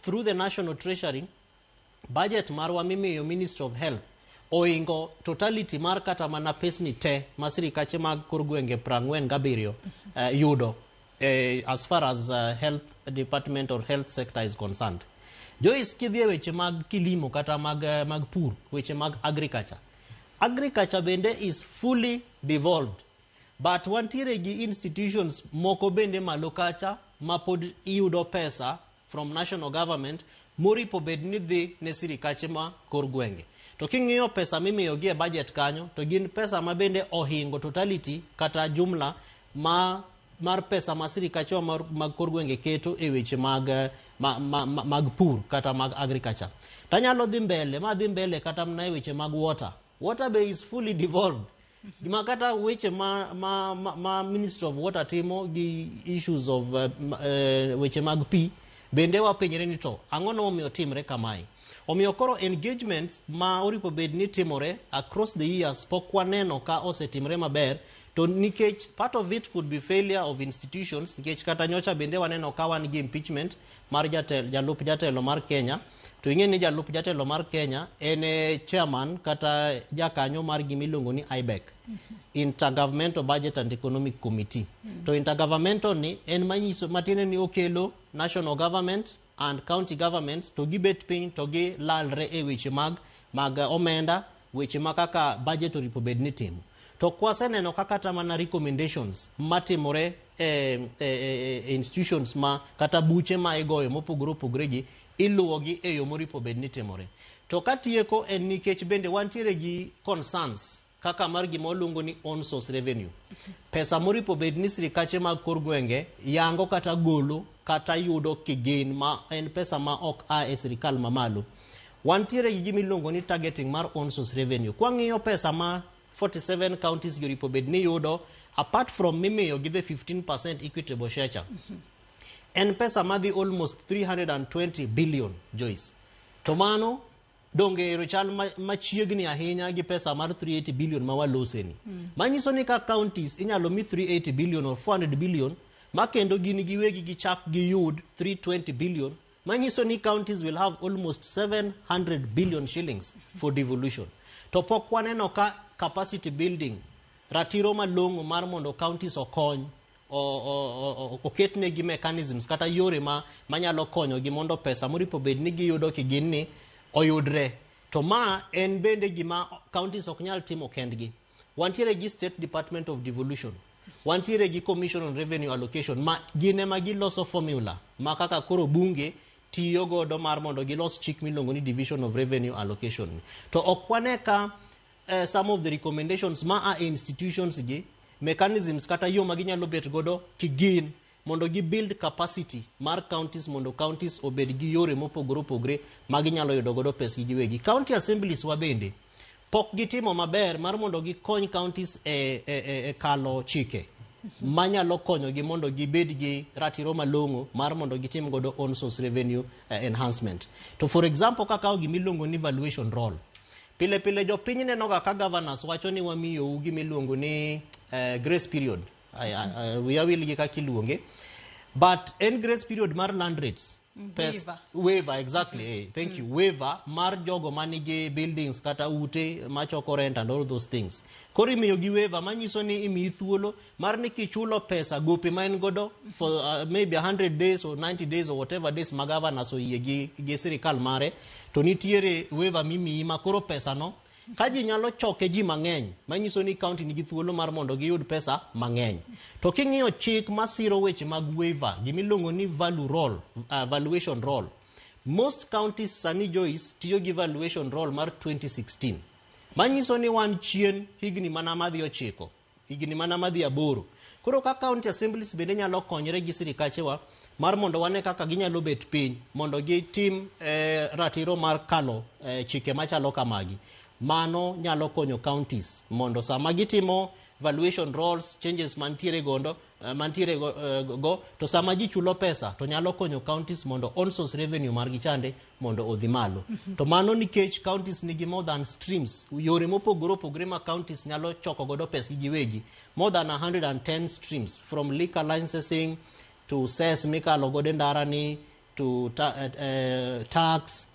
Speaker 15: through the National Treasury budget marwa mimiyo Ministry of Health oingo totality mar kata mana pesni te ma sirikache mag kor gwenge 47 yudo as far as health department or health sector is concerned. Joyce, kidhi e weche mag kilimo kata mag pur, weche mag agriculture, agriculture bende is fully devolved, but wantiere gi institutions moko bende malo kacha ma pod iyudo pesa from national government moripo bed ni dhi ne sirikache ma kor gwenge. To king'iyo pesa mimiyogi e budget kanyo, to gin pesa ma bende ohingo totality kata jumla ma mar pesa ma sirikachewa mag kor gwenge keto e weche mag pur kata mag agriculture. Tanyalo dhi mbele, ma dhi mbele kata mana e weche mag water. Water be is fully devolved. Gima kata weche ma Ministry of Water timo gi issues of weche mag pi bende wapenjre ni to ang'o momiyo timre kamae. Omiyo koro engagements ma oripo bed ni timore across the years pok waneno ka osetimre maber, to nikech part of it could be failure of institutions, nikech kata nyocha bende waneno ka wan gi impeachment mar jalup jatelo mar Kenya. To ing'e ni jalup jatelo mar Kenya en e chairman kata jakanyo mar gimiluongo ni IBEC, Intergovernmental Budget and Economic Committee. To intergovernmental ni en manyiso matiende ni okelo national government and county governments to gibet piny to gilalre e weche mag omenda, weche ma kaka budget oripo bed ni timo. To kwaseneno ka kata mana recommendations matimore e institutions ma kata buche ma igoyo mopogore opogore gi iluwogi e yo moripo bed ni timore. To katieko en nikech bende wantiere gi concerns kaka mar gima waluongo ni own source revenue. Pesa moripo bed ni sirikache mag kor gwenge yango kata golo kata yudo kigin ma en pesa ma ok a e sirikal mamalo. Wantiere gi gima iluongo ni targeting mar own source revenue. Kwang'iyo pesa ma 47 counties gi oripo bed ni yudo apart from mimiyo gi the 15% equitable share cha. En pesa madhi almost 320 billion, Joyce. To mano donge ero chal machiegni ahinya gi pesa mar 380 billion ma waloseni. Manyiso ni ka counties inyalo mi 380 billion or 400 billion ma kendo gin giwegi gichak giyud 320 billion, manyiso ni counties will have almost 700 billion shillings for devolution. To pok waneno ka capacity building, ratiro malong'o mar mondo counties okony oketnegi mechanisms kata yore ma manyalo konyogi mondo pesa moripo bed ni giyudo kigin ni oyudre. To ma en bende gima counties ok nyal timo kendgi. Wantiere gi State Department of Devolution, wantiere gi Commission on Revenue Allocation ma gin ema giloso formula ma kaka koro bunge tiyo godo mar mondo gilos chik miluongo ni Division of Revenue Allocation. To ok wane ka some of the recommendations ma a institutions gi mechanisms kata yo ma ginyalo bet godo kigin mondo gi build capacity mar counties mondo counties obed gi yore mopogore opogore ma ginyalo yudo godo pesgi giwegi. County assemblies wa bende pok gitimo maber mar mondo gikony counties e kalo chike manyalo konyogi mondo gibed gi ratiro malong'o mar mondo gitim godo own source revenue enhancement. To for example, kakawo gimiluongo ni valuation roll. Pile pile jopiny nenoga ka governors wacho ni wamiyou gimiluongo ni grace period. Wiya wil gi kaka iluonge. But en grace period mar land rates.
Speaker 1: Waiver.
Speaker 15: Waiver, exactly. Thank you. Waiver mar jogo manigi buildings kata ute machoko rent and all those things. Koro imiyo gi waiver manyiso ni imiyi thuolo mar ni kichulo pesa gope ma en godo for maybe 100 days or 90 days or whatever days ma governors oyie gi sirikal mare, to nitiere waiver mimiyi ma koro pesa no ka ji nyalo choke ji mang'eny manyiso ni county nigi thuolo mar mondo giyud pesa mang'eny. To king'iyo chik masiro weche mag waiver, gimiluongo ni value roll, valuation roll, most counties sani, Joyce, tiyo gi valuation roll mar 2016 manyiso ni wan chien higni mana madhi 9, higni mana madhi 8. Koro ka county assemblies bende nyalo konyre gi sirikachewa mar mondo wane kaka ginyalo bet piny mondo gitim ratiro mar kalo chike machalo kamagi, mano nyalo konyo counties mondo sama gitimo valuation rolls changes mantiere gondo mantiere go to sama ji chulo pesa to nyalo konyo counties mondo own source revenue margi chande mondo odhi malo. To mano nikech counties nigi more than streams, yore mopogore opogore ma counties nyalo choko godo pesgi giwegi, more than 110 streams, from liquor licensing to cess mikalo godo e ndara ni to tax,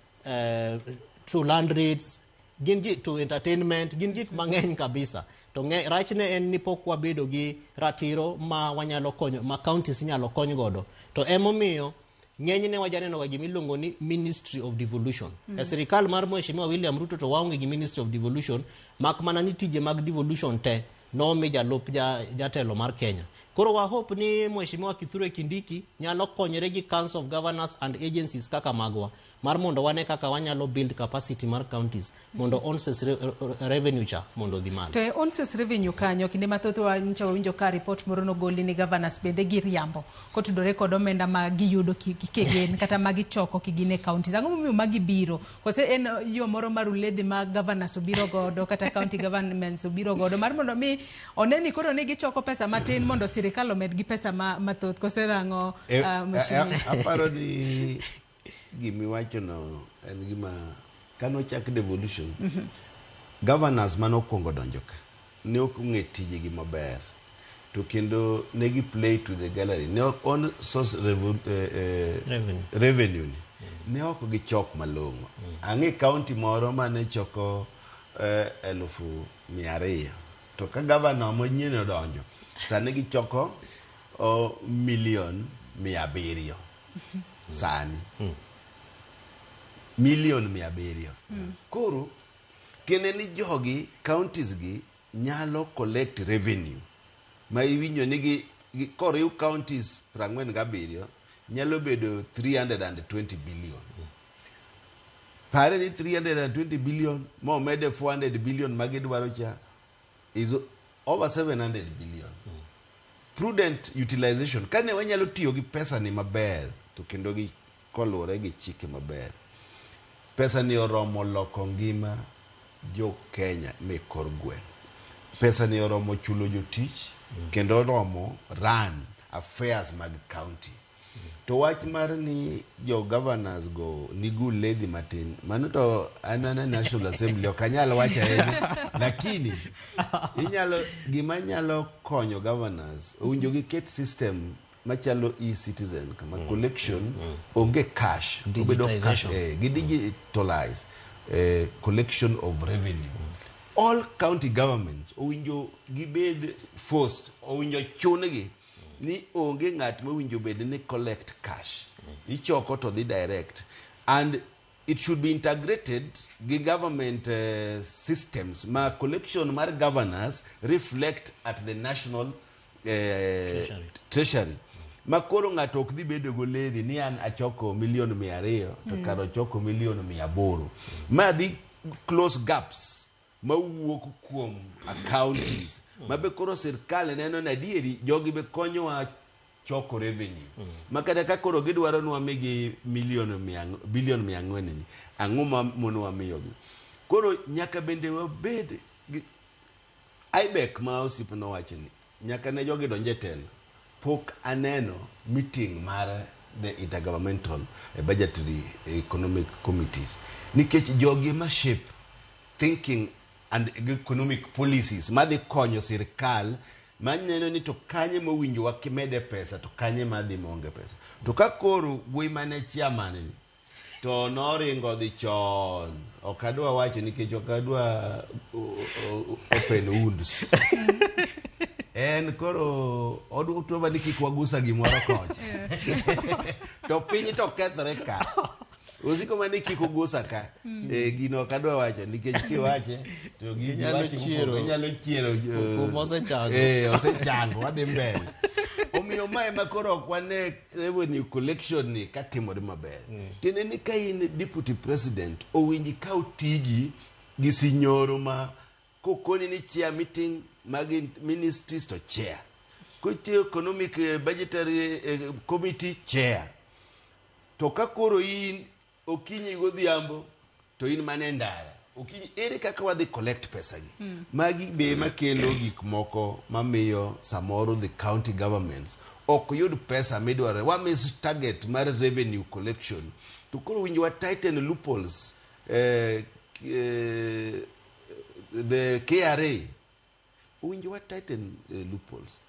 Speaker 15: to land rates, gin gi to entertainment, gin gik mang'eny kabisa. To rachne en ni pok wabedo gi ratiro ma wanyalo konyo ma counties inyalo kony godo. To emomiyo ng'enyne wajaneno ga gimiluongo ni Ministry of Devolution. E sirikal mar Mheshimiwa William Ruto to waonge gi Ministry of Devolution, mak mana ni tije mag devolution te nomi jalup jatelo mar Kenya. Koro wa hope ni Mheshimiwa Kithure Kindiki nyalo konyore gi Council of Governors and agencies kaka magwa mar mondo wane kaka wanyalo build capacity mar counties mondo own source revenue cha mondo odhi malo.
Speaker 1: To e own source revenue kanyo, kinde mathoth nyocha wawinjo ka report moro nogoli ni governors bende giriambo kotudore kod omenda ma giyudo kigin kata ma gichoko kigin e counties. Ang'o momiyo magi biro? Kose en yo moro mar uledhi ma governors obiro godo kata county governments obiro godo mar mondo mi one ni koro ni gichoko pesa matin mondo sirikal omed gi pesa mathoth, kose rang'o? Mheshimiwa?
Speaker 14: Aparo ni gimiwachono en gima kanochak devolution, governors manokwongo donjo ka ne ok ong'e tijegi maber, to kendo ne gi play to the gallery. Ne ok own source
Speaker 15: revenue,
Speaker 14: revenue ni ne ok gichok malong'o. Ang'e county moro mane choko 200,000, to ka governor manyien odonjo sani gichoko 700,000,000 sani 700,000,000. Koro tiende ni jogi counties gi nyalo collect revenue ma iwinjo ni gi Koriw counties 47 nyalo bedo 320 billion. Pare ni 320 billion momede 400 billion magidwaro cha is over 700 billion. Prudent utilization. Kane wanyalo tiyo gi pesa ni maber to kendo gi koluwore gi chike maber. Pesa ni oromo loko ngima jo Kenya me kor gweng'. Pesa ni oromo chulo jotich kendo oromo run affairs mag county. To wach mar ni jo governors go nigi uledhi matin, mano to an e National Assembly ok anyal wacho ahinya, lakini inyalo gima nyalo konyo governors owinjo giket system machalo e-citizen kama collection onge cash, obedo cash,
Speaker 15: Digitization.
Speaker 14: Gi digitalize collection of revenue. All county governments owinjo gibed forced, owinjo chun-gi ni onge ng'at mowinjo bed ni collect cash. Ichoko to dhi direct. And it should be integrated gi government systems ma collection mar governors reflect at the national
Speaker 15: Treasury.
Speaker 14: Treasury. Ma koro ng'ato ok dhi bedo goledhi ni an achoko milion 200 to kar ochoko milion 800. Ma dhi close gaps mawuok kuom counties. Ma be koro sirkal neno ni adieri jogi be konyowa choko revenue. Ma kata ka koro gidwaro ni wamigi milion bilion 400 ni, ang'o ma monowa miyogi? Koro nyaka bende wabed gi IBEC ma osiepna owacho ni nyaka ne jogi donj e telo pok aneno meeting mar the intergovernmental budgetary economic committees nikech jogi ema shape thinking and economic policies madhi konyo sirkal maneno ni to kanye mowinjo wakimede pesa to kanye madhi maonge pesa to ka koro wuoyi mane chairman ni to noringo dhi chon ok adwa wacho nikech ok adwa open wounds en koro odwa ni kik wagusa gimoro kocha to piny to kethore ka osiko mana ni kik ugusa ka. Gino ok adwa wacho nikech kiwache to
Speaker 20: Inyalo chiero.
Speaker 14: inyalo chiero
Speaker 20: Kuma osechango.
Speaker 14: Osechango wadhi mbele omiyo mae ma koro ok wane revenue collection ni katimore maber. Tiende ni ka in deputy president owinji kaw tiji gi sinyoro ma kokoni ni chair meeting mag ministries to chair kotiyo economic budgetary committee chair to ka koro in okinyi godhiambo to in mana e ndara okinyi ere kaka wadhi collect pesa gi magi be makelo gik moko mamiyo samoro the county governments ok yud pesa midwaro wa miss target mar revenue collection to koro winjo wa tighten loopholes the KRA owinjo wa tighten loopholes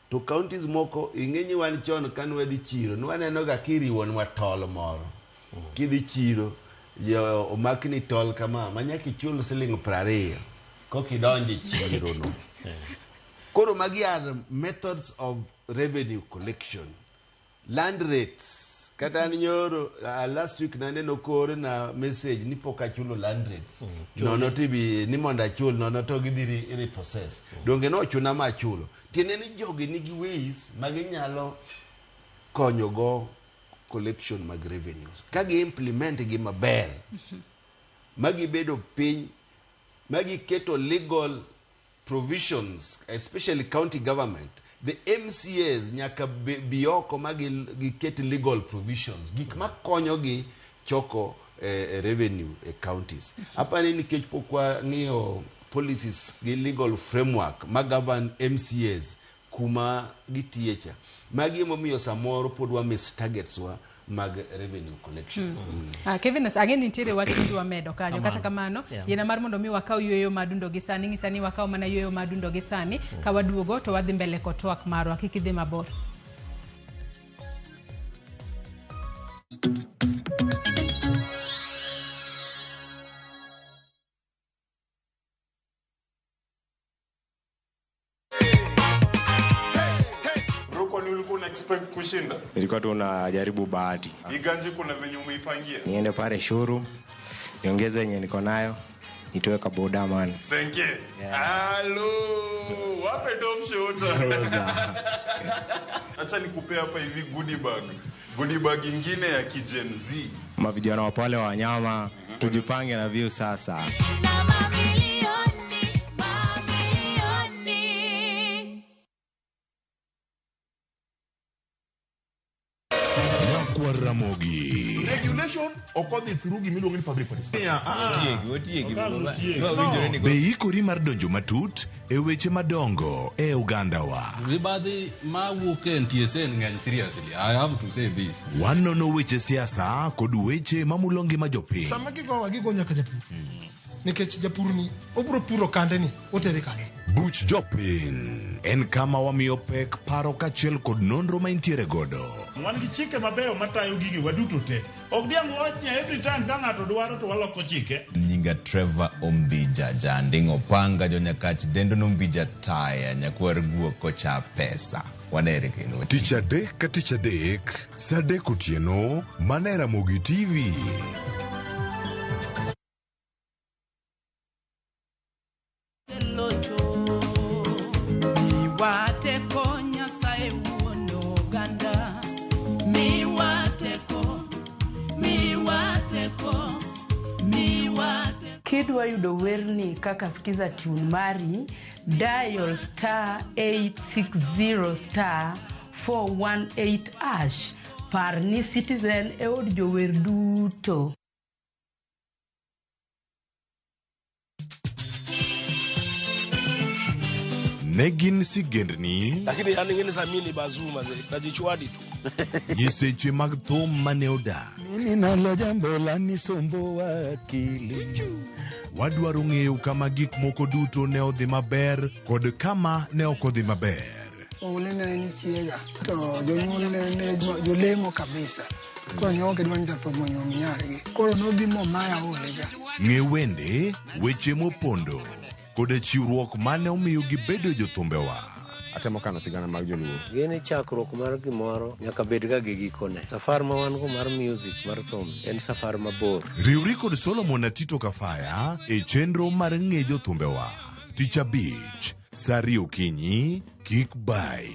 Speaker 14: to counties moko ing'e wan chon kane wadhi chiro nwaneno ga kiriwonwa tol moro kidhi chiro jo omakni tol kama ma nyaka ichul siling 20 kokidonjo e chiro no. Koro magi are methods of revenue collection. Land rates kata an nyoro last week naneno kore na message ni pok achulo land rates nono tibi ni mondo achul nono to gidhi repossess donge nochuna ma achulo tiende ni jogi nigi ways ma ginyalo konyogo collection mag revenues ka gi implement gi maber ma gibedo piny ma giketo legal provisions especially county government the MCAs nyaka bi oko ma giket legal provisions gik makonyogi choko revenue e counties apani nikech pok wang'iyo policies gi legal framework ma govern MCAs kuma gitiye cha magi emomiyo samoro pod wa miss targets wa mag revenue collection.
Speaker 1: Kevin, ang'e ni nitiere wach midwa medo kanyo kata kamano yiena mar mondo mi wakaw yueyo madundo gi sani ng'isa ni wakaw mana yueyo madundo gi sani ka waduogo to wadhi mbele kod twak marwa kik idhi mabor.
Speaker 21: Expect kushinda?
Speaker 22: Nilikuwa tu najaribu bahati.
Speaker 21: Hii ganji kuna venye umeipangia?
Speaker 22: Niende pale showroom, niongeze yenye niko nayo, Nitoe kaboda man.
Speaker 21: Senke. Halo. Wape top shot.
Speaker 22: Rosa.
Speaker 21: Acha nikupe hapa hivi goodie bag. Goodie bag ingine ya kigen Z.
Speaker 22: Mavijana wa pale wa wanyama, tujipange na view sasa.
Speaker 2: Ramogi.
Speaker 21: Regulation okodhi through gimiluongo ni public participation.
Speaker 2: Be ikori mar donjo matut e weche madongo e oganda wa.
Speaker 5: Mibadhi mawuok e NTSA ng'eny seriously. I have to say this.
Speaker 2: Wanono weche siasa kod weche mamulo ngima jopiny.
Speaker 4: Sama gigowa gigo nyaka japur. Nikech japur ni obiro puro kande ni otere kanye.
Speaker 2: Buch jopiny en kama wamiyo pek paro kaachiel kod nonro ma intiere godo.
Speaker 23: Wan gi chike mabeyo matayo gigi waduto te. Ok diang' wach ni every time ka ng'ato dwaro to waloko chike.
Speaker 24: Nyinga Trevor Ombija Janding Opanga Jonyakach Dendo Nombija Taya Nyakwar Guok Kocha Pesa. Wanere kendo.
Speaker 2: Tich adek ka tich adek, saa adek otieno, mana e Ramogi TV.
Speaker 25: Kidwa yudo werni kaka skiza tune mari, dial star 860 star 418 hash. Par ni Citizen e od jower duto.
Speaker 2: Ne gin sigendni,
Speaker 26: Lakini yani ngine za mimi ni bazuma najichwadi tu.
Speaker 2: nyiseche mag thum mane odak.
Speaker 9: Mimi nalo jambo la nisumbuwa akili.
Speaker 2: Wadwaro ng'eyo kama gik moko duto ne odhi maber kod kama ne ok odhi maber.
Speaker 27: Oule ne en chiega to jonyuol ne jolemo kabisa. Koro ne ok gidwa ni jathum onyuom nyargi. Koro nobi momaya olega.
Speaker 2: Ng'e wende, weche mopondo kod chiwruok mane omiyo gibedo jothumbewa.
Speaker 22: Atemo kano sigana mag joluo.
Speaker 28: Gini chakruok mar gimoro nyaka bed ga gi gikone. Safar ma wan go mar music mar thum en safar mabor.
Speaker 2: Riwri kod Solomon Atito Kafaya e chenro mar ng'e jothumbewa. Tich abich, saa ariyo okinyi, kik bai.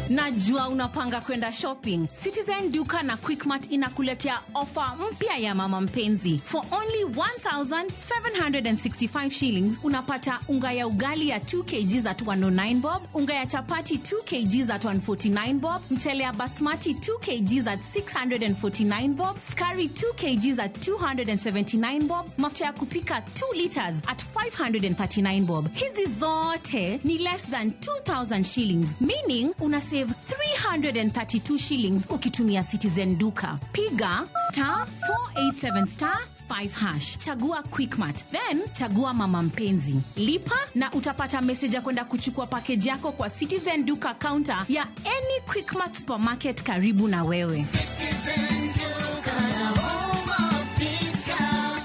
Speaker 29: Najua unapanga kwenda shopping. Citizen Duka na Quickmart inakuletea ofa mpya ya mama mpenzi. For only 1765 shillings unapata unga ya ugali ya 2 kg at 109 bob, unga ya chapati 2 kg at 149 bob, mchele ya basmati 2 kg at 649 bob, skari 2 kg at 279 bob, mafuta ya kupika 2 liters at 539 bob. Hizi zote ni less than 2000 shillings, meaning una save 332 shillings ukitumia Citizen Duka. Piga star 487 star 5 hash. Chagua Quickmart, then chagua mama mpenzi. Lipa na utapata message ya kwenda kuchukua package yako kwa Citizen Duka counter ya any Quickmart supermarket karibu na wewe.
Speaker 3: Citizen Duka, the home of discount.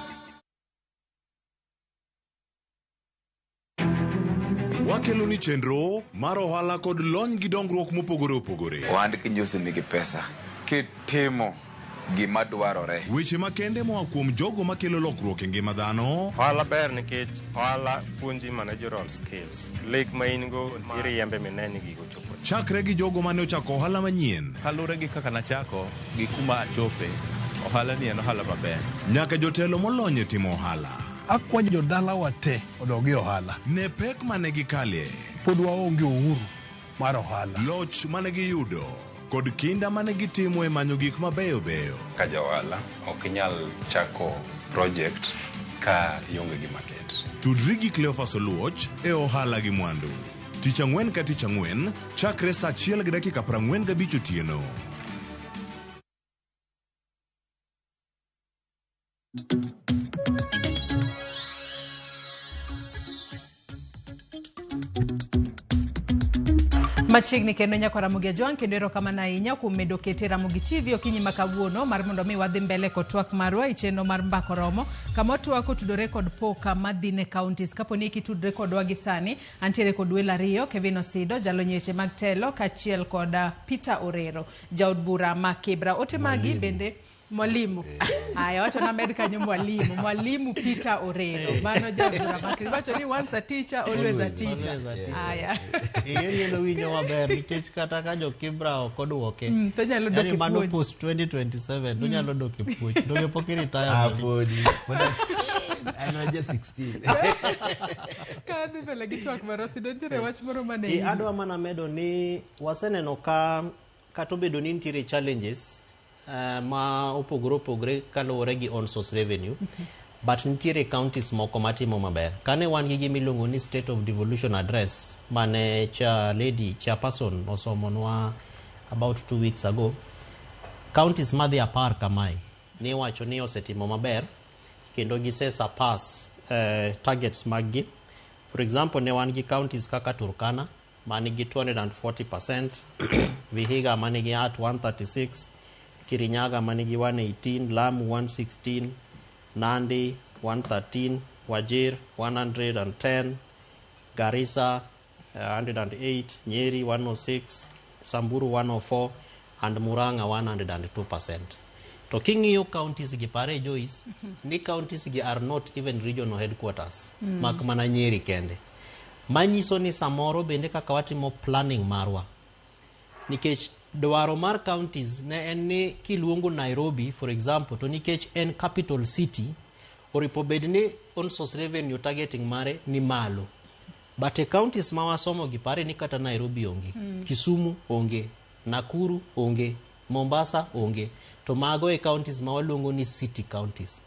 Speaker 2: Wakelo ni chenro mar ohala kod lony gi dongruok mopogore opogore.
Speaker 30: Ohand kinyosi nigi pesa kitimo gima dwarore.
Speaker 2: Weche makende moa kuom jogo makelo lokruok e ngima dhano.
Speaker 22: Ohala ber nikech ohala puonji managerial skills. Lek ma in go iriembe mineni ni gigo chopo.
Speaker 2: Chakre gi jogo mane ochako ohala manyien.
Speaker 31: Kaluwore gi kaka nachako gi kuma achope, ohala ni en ohala maber.
Speaker 2: Nyaka jotelo molony e timo ohala.
Speaker 32: Akwayo jodalawa te odog e ohala.
Speaker 2: Ne pek mane gikale.
Speaker 32: Pod waonge uhuru mar ohala.
Speaker 2: Loch mane giyudo kod kinda mane gitimo e manyo gik mabeyo beyo.
Speaker 33: Ka ja ohala ok inyal chako project ka ionge gi market.
Speaker 2: Tudri gi Cleophas Oluoch e ohala gi mwandu. Tich ang'wen ka tich ang'wen chakre saa 1:45 otieno.
Speaker 1: Machiegni kendo nyako Ramogi Ajwang' kendo erokamano ahinya kuom medo kete Ramogi TV okinyi ma kawuono mar mondo mi wadhi mbele kod twak marwa e chenro mar Mbaka Oromo kama watwak otudore kod poka madhi ne counties. Kapo ni kitudre kodwa gi sani, antiere kod welo ariyo, Kevin Osido, jalony e weche mag telo, kaachiel kod Peter Orero, jaod bura ma Kibra. Ote magi bende Mwalimu. Aya, wacho named kanyo mwalimu. Mwalimu Peter Orero. Mano jaod bura ma Kibra. Wacho ni once a teacher, always a teacher.
Speaker 6: Always a teacher.
Speaker 1: Aya.
Speaker 6: Ing'e ni winjo maber nikech kata ka jo Kibra ok oduoke.
Speaker 1: To onyalo dok
Speaker 6: Yani
Speaker 1: e
Speaker 6: mano
Speaker 1: puonj.
Speaker 6: post 2027 to onyalo dok e puonj. Donge pok i-retire
Speaker 14: Ah,
Speaker 6: mwalimu?
Speaker 14: podi. An aja 16.
Speaker 1: Ka adhi mbele gi twak mar Osido, nitiere wach moro mane
Speaker 6: Eh, adwa mana medo ni waseneno ka kata obedo ni nitiere challenges ma opogore opogore kaluwore gi on source revenue, but nitiere counties moko matimo maber. Kane wan gi gima iluongo ni State of Devolution Address mane cha lady chairperson osomonwa about 2 weeks ago, counties madhi 10 kamae niwacho ni osetimo maber kendo gise surpass targets mag gi. For example, ne wan gi counties kaka Turkana manigi 240%, Vihiga manigi at 136, Kirinyaga manigi 118, Lamu 116, Nandi 113, Wajir 110, Garissa 108, Nyeri 106, Samburu 104 and Murang'a 102%. To king'iyo counties gi pare Joyce, ni counties gi are not even regional headquarters, mak mana Nyeri kende. Manyiso ni samoro bende kaka watimo planning marwa, nikech dwaro mar counties ne en ni kiluongo Nairobi for example, to nikech en capital city, oripo bed ni on source revenue targeting mare ni malo. But e counties ma wasomo gi pare ni kata Nairobi onge, Kisumu onge, Nakuru onge, Mombasa onge. To mago e counties ma waluongo ni city counties.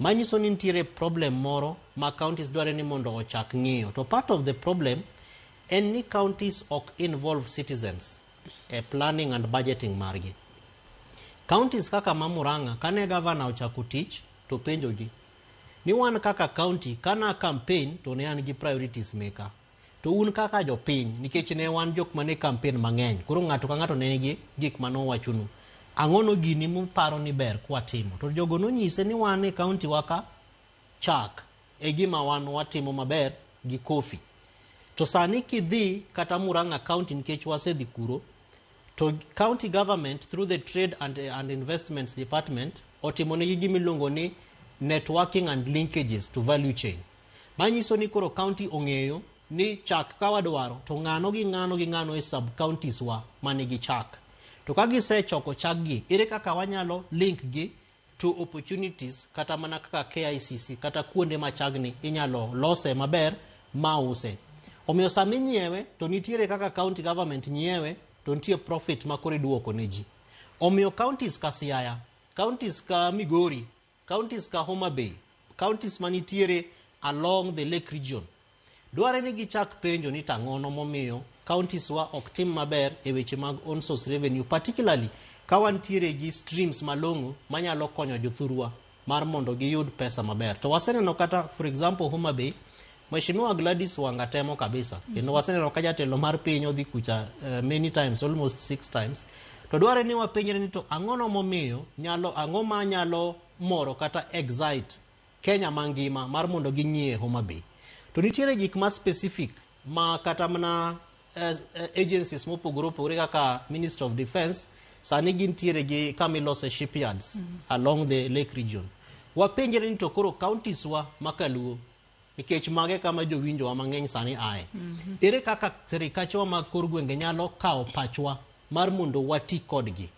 Speaker 6: Manyiso ni nitiere problem moro ma counties dware ni mondo ochak ng'iyo. To part of the problem en ni counties ok involve citizens e planning and budgeting margi. Counties kaka ma Murang'a, kane governor ochako tich to penjogi ni wan kaka county kana campaign to ne an gi priorities meka. To un kaka jopiny, nikech ne wan jok mane campaign mang'eny, koro ng'ato ka ng'ato ne nigi gik manowachonu. Ang'o no gini muparo ni ber kwatimo? To jogo nonyise ni wan e county wa ka chak e gima wan watimo maber gi coffee. To sani kidhi kata Murang'a county nikech wasedhi kuro, to county government through the Trade and Investments Department otimo negi gima iluongo ni networking and linkages to value chain. Manyiso ni koro county ong'eyo ni chak ka wadwaro to ng'ano gi ng'ano gi ng'ano e sub counties wa manigi chak. To ka gisechoko chak gi, ere kaka wanyalo link gi to opportunities kata mana kaka KICC kata kuonde ma chagni inyalo lose maber ma use. Omiyo sama inyiewe to nitiere kaka county government nyiewe to nitie profit ma koro iduoko ne ji. Omiyo counties ka Siaya, counties ka Migori, counties ka Homa Bay, counties manitiere along the lake region, dware ni gichak penjo ni tang'ono momiyo counties wa ok tim maber e weche mag on source revenue, particularly ka wantiere gi streams malong'o manyalo konyo jothurwa mar mondo giyud pesa maber. To waseneno kata for example Homa Bay, Mheshimiwa Gladys Wanga temo kabisa kendo waseneno ka jatelo mar piny odhi kucha many times, almost six times. To dware ni wapenjre ni to ang'ono momiyo nyalo ang'o ma nyalo moro kata excite Kenya mangima mar mondo ging'ie Homa Bay. To nitiere gik ma specific ma kata mana agencies mopogore opogore kaka Ministry of Defence sani gintiere gi kama ilose shipyards along the lake region. Wapenjre ni to koro counties wa makaluo nikech mage kama jowinjowa mang'eny sani aye. Ere kaka sirikachwa mag kor gwenge nyalo kawo pachwa mar mondo wati kodgi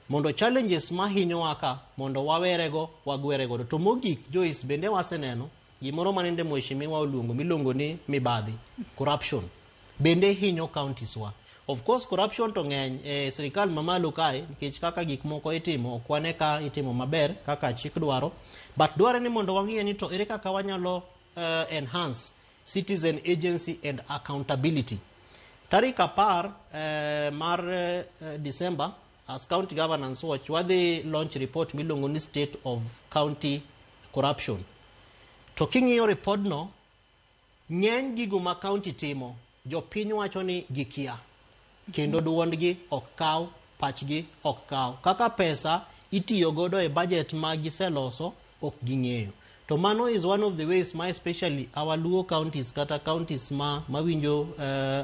Speaker 6: mondo challenges mahinyowa ka mondo wawerego wagwere godo. To mogik Joyce, bende waseneno gimoro manende mheshimiwa oluongo miluongo ni mibadhi, corruption bende hinyo counties wa. Of course corruption to ng'eny e sirikal mamalo kae nikech kaka gik moko itimo ok wane ka itimo maber kaka chik dwaro, but dware ni mondo wang'iye ni to ere kaka wanyalo enhance citizen agency and accountability. Tarik 10 mar December, as County Governance Watch wadhi launch report miluongo ni State of County Corruption. To king'iyo repodno, ng'eny gigo ma county timo, jopiny wacho ni gikia. Kendo duondgi ok kaw, pachgi ok kaw. Kaka pesa itiyo godo e budget ma giseloso ok ging'eyo. To mano is one of the ways ma especially our Luo counties kata counties ma mawinjo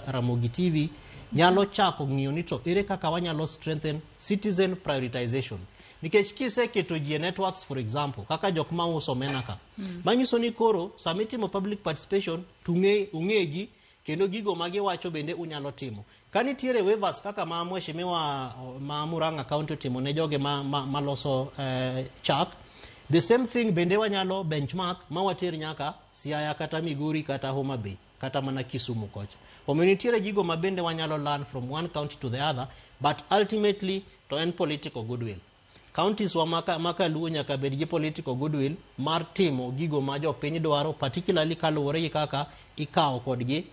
Speaker 6: Ramogi TV nyalo chako ng'iyo ni to ere kaka wanyalo strengthen citizen prioritization. Nikech kiseketo ji e networks, for example, kaka jok mauso omena ka, manyiso ni koro sama itimo public participation to ung'egi kendo gigo ma giwacho bende unyalo timo. Ka nitiere waivers kaka ma mheshimiwa ma Murang'a County otimo ne joge maloso chak, the same thing bende wanyalo benchmark ma water nyaka Siaya kata Migori kata Homa Bay kata mana Kisumu kocha. Omiyo nitiere gigo ma bende wanyalo learn from one county to the other, but ultimately to en political goodwill. Counties wa maka Luo nyaka bed gi political goodwill mar timo gigo ma jopiny dwaro, particularly kaluwore gi kaka ikawo kodgi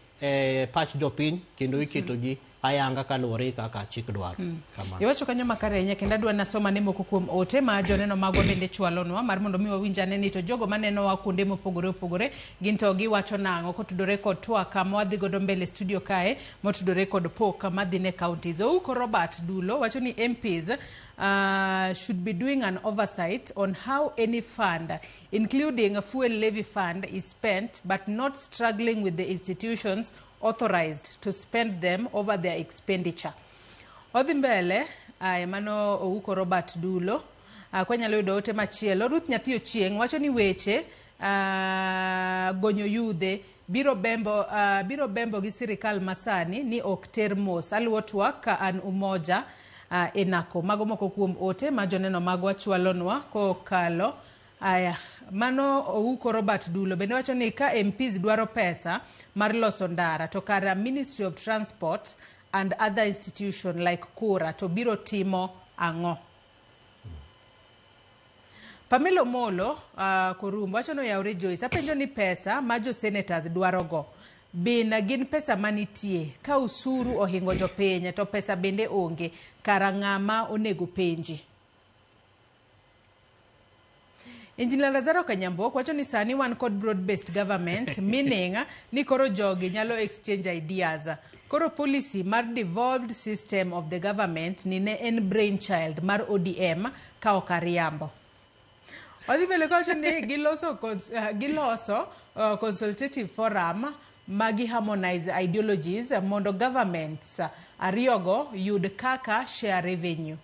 Speaker 6: pach jopiny kendo iketogi ayanga kaluwore gi kaka chik dwaro. Kamano.
Speaker 1: Iwacho kanyo makare ahinya kendo adwa nasoma ne moko kuom ote ma joneno magwa bende chwalonwa mar mondo mi wawinj ane ni to jogo manenowa kuonde mopogore opogore gin to giwacho nang'o kotudore kod twak ma wadhi godo mbele studio kae motudore kod pok madhi ne counties. Ouko Robert Dulo wacho ni MPs should be doing an oversight on how any fund, including a fuel levy fund, is spent, but not struggling with the institutions authorized to spend them over their expenditure. Odhi mbele, ay, mano Ouko Robert Dulo. Kwanyalo yudo ote machielo. Ruth Nyathi Ochieng' wacho ni weche gonyo yudhe biro bembo gi sirikal masani ni ok ter mos. Aluwo twak ka an Umoja e Nako. Mago moko kuom ote ma joneno magwa chwalonwa kokalo. Aya, mano Ouko Robert Dulo bende wacho ni ka MPs dwaro pesa mar loso ndara to kara Ministry of Transport and other institution like Kura to biro timo ang'o? Pamela Omolo Korumbo wacho ni oyawre Joyce, apenjo ni pesa ma jo senators dwaro go bin gin pesa manitie ka usuru ohingo jopiny to pesa bende onge, kara ng'ama onego penji? Engineer Lazaro Kanyambok wacho ni sani wan kod broad-based government, meaning ni koro jogi nyalo exchange ideas. Koro policy mar devolved system of the government ni ne en brainchild mar ODM ka ok ariambo. Odhi mbele kowacho ni giloso consultative forum ma gi harmonize ideologies mondo governments ariyogo yud kaka share revenue.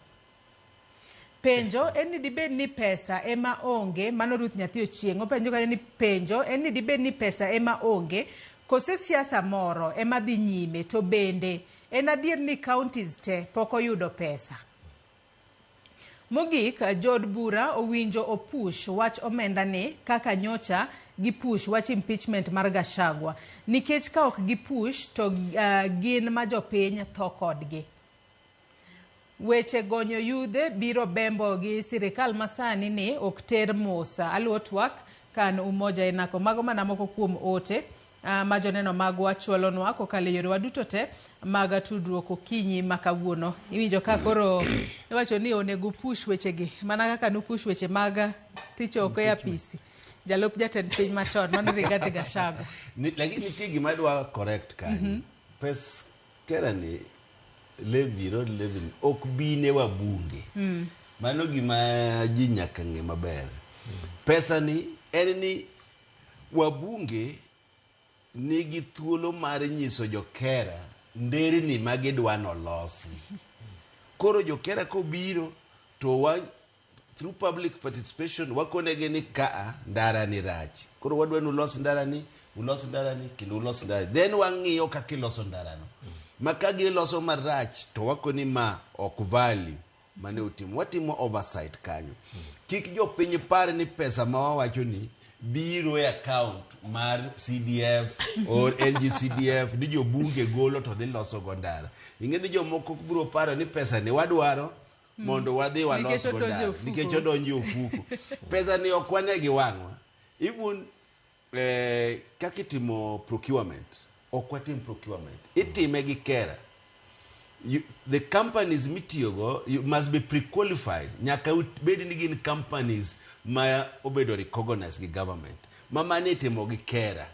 Speaker 1: Penjo en ni dibed ni pesa ema onge, mano Ruth Nyathi Ochieng' openjo kanyo ni penjo en ni dibed ni pesa ema onge kose siasa moro ema dhi nyime, to bende en adier ni counties te pok oyudo pesa. Mogik, jood bura owinjo opush wach omenda ni kaka nyocha gipush wach impeachment mar Gachagua, nikech ka ok gipush to gin ma jopiny tho kodgi. Weche gonyo yudhe biro bembo gi sirikal masani ni ok ter mos. Aluwo twak kan Umoja e Nako. Mago mana moko kuom ote ma joneno magwa chwalonwa kokalo e yorewa duto te mag tudruok okinyi ma kawuono. Iwinjo ka koro iwacho ni onego push wechegi mana kaka nupush weche mag thicho oko e apisi jalup jatend piny machon mano Rigathi Gachagua.
Speaker 14: Lakini nitie gima adwa correct kanyo. Pes kera ni levy, road levy ni ok bi ne wabunge. Mano gima ji nyaka ng'e maber. Pesa ni en ni wabunge nigi thuolo mar nyiso jokera nderni ma gidwa nolosi. Koro jokera kobiro to wa through public participation wakonegi ni kaa ndara ni rach. Koro wadwa ni ulos ndara ni, ulos ndara ni, kendo ulos ndara ni. Then wang'iyo kaka iloso ndarano. Ma ka giloso marach to wakoni ma ok value mane utimo. Watimo oversight kanyo. Kik jopiny par ni pesa ma wawacho ni biro e account mar CDF or NGCDF ni jobunge golo to dhi loso go ndara. Ing'e ni jomoko biro paro ni pesa ni wadwaro mondo wadhi walos
Speaker 1: Nikech
Speaker 14: go
Speaker 1: odonjo e
Speaker 14: ndara.
Speaker 1: ofuko.
Speaker 14: Nikech odonjo e ofuko. Pesa ni ok wane gi wang'wa. Even kaka itimo procurement, ok watim procurement. Itime gi KeRRA. The companies mitiyogo, you must be pre-qualified. Nyaka bed ni gin companies ma obedo recognized gi government. Ma mano itimo gi KeRRA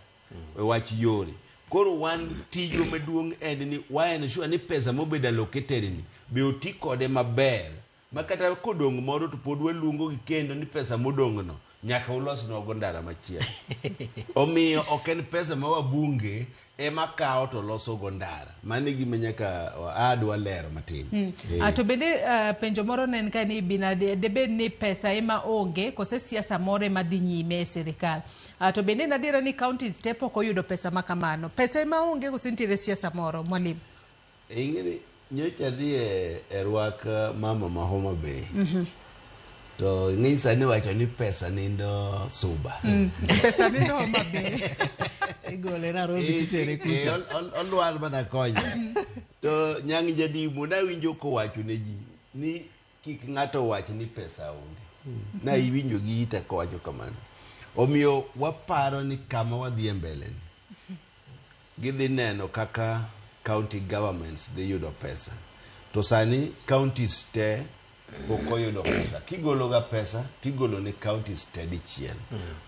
Speaker 14: e wach yore. Koro wan tijwa maduong' en ni wa ensure ni pesa mobedo allocated ni be oti kode maber ma kata kodong' moro to pod waluongo gi kendo ni pesa modong' no nyaka ulosnwago ndara machielo. Omiyo ok en pesa ma wabunge ema kawo to losogo ndara. Mano e gima nyaka adwa lero matin.
Speaker 1: To bende penjo moro ne en ka ni bina debed ni pesa ema onge kose siasa moro ema dhi nyime e sirikal. To bende en adiera ni counties te pok oyudo pesa ma kamano. Pesa ema onge kose nitiere siasa moro, mwalimu?
Speaker 14: Ing'eni nyocha adhi e rwak mama ma Homa Bay. To ing'eni sani iwacho ni pesa nindo Suba.
Speaker 1: Pesa nindo Homa Bay.
Speaker 6: Igole Nairobi titere kucha.
Speaker 14: Olwar mana konya. To Nyang' Jadimo nawinjo kowacho ne ji ni kik ng'ato wach ni pesa onge. Na iwinjo gi ita kowacho kamano. Omiyo waparo ni kama wadhi e mbele ni gidhi neno kaka county governments dhi yudo pesa. To sani counties te pok oyudo pesa. Kigolo ga pesa tigolo ne counties te dichiel.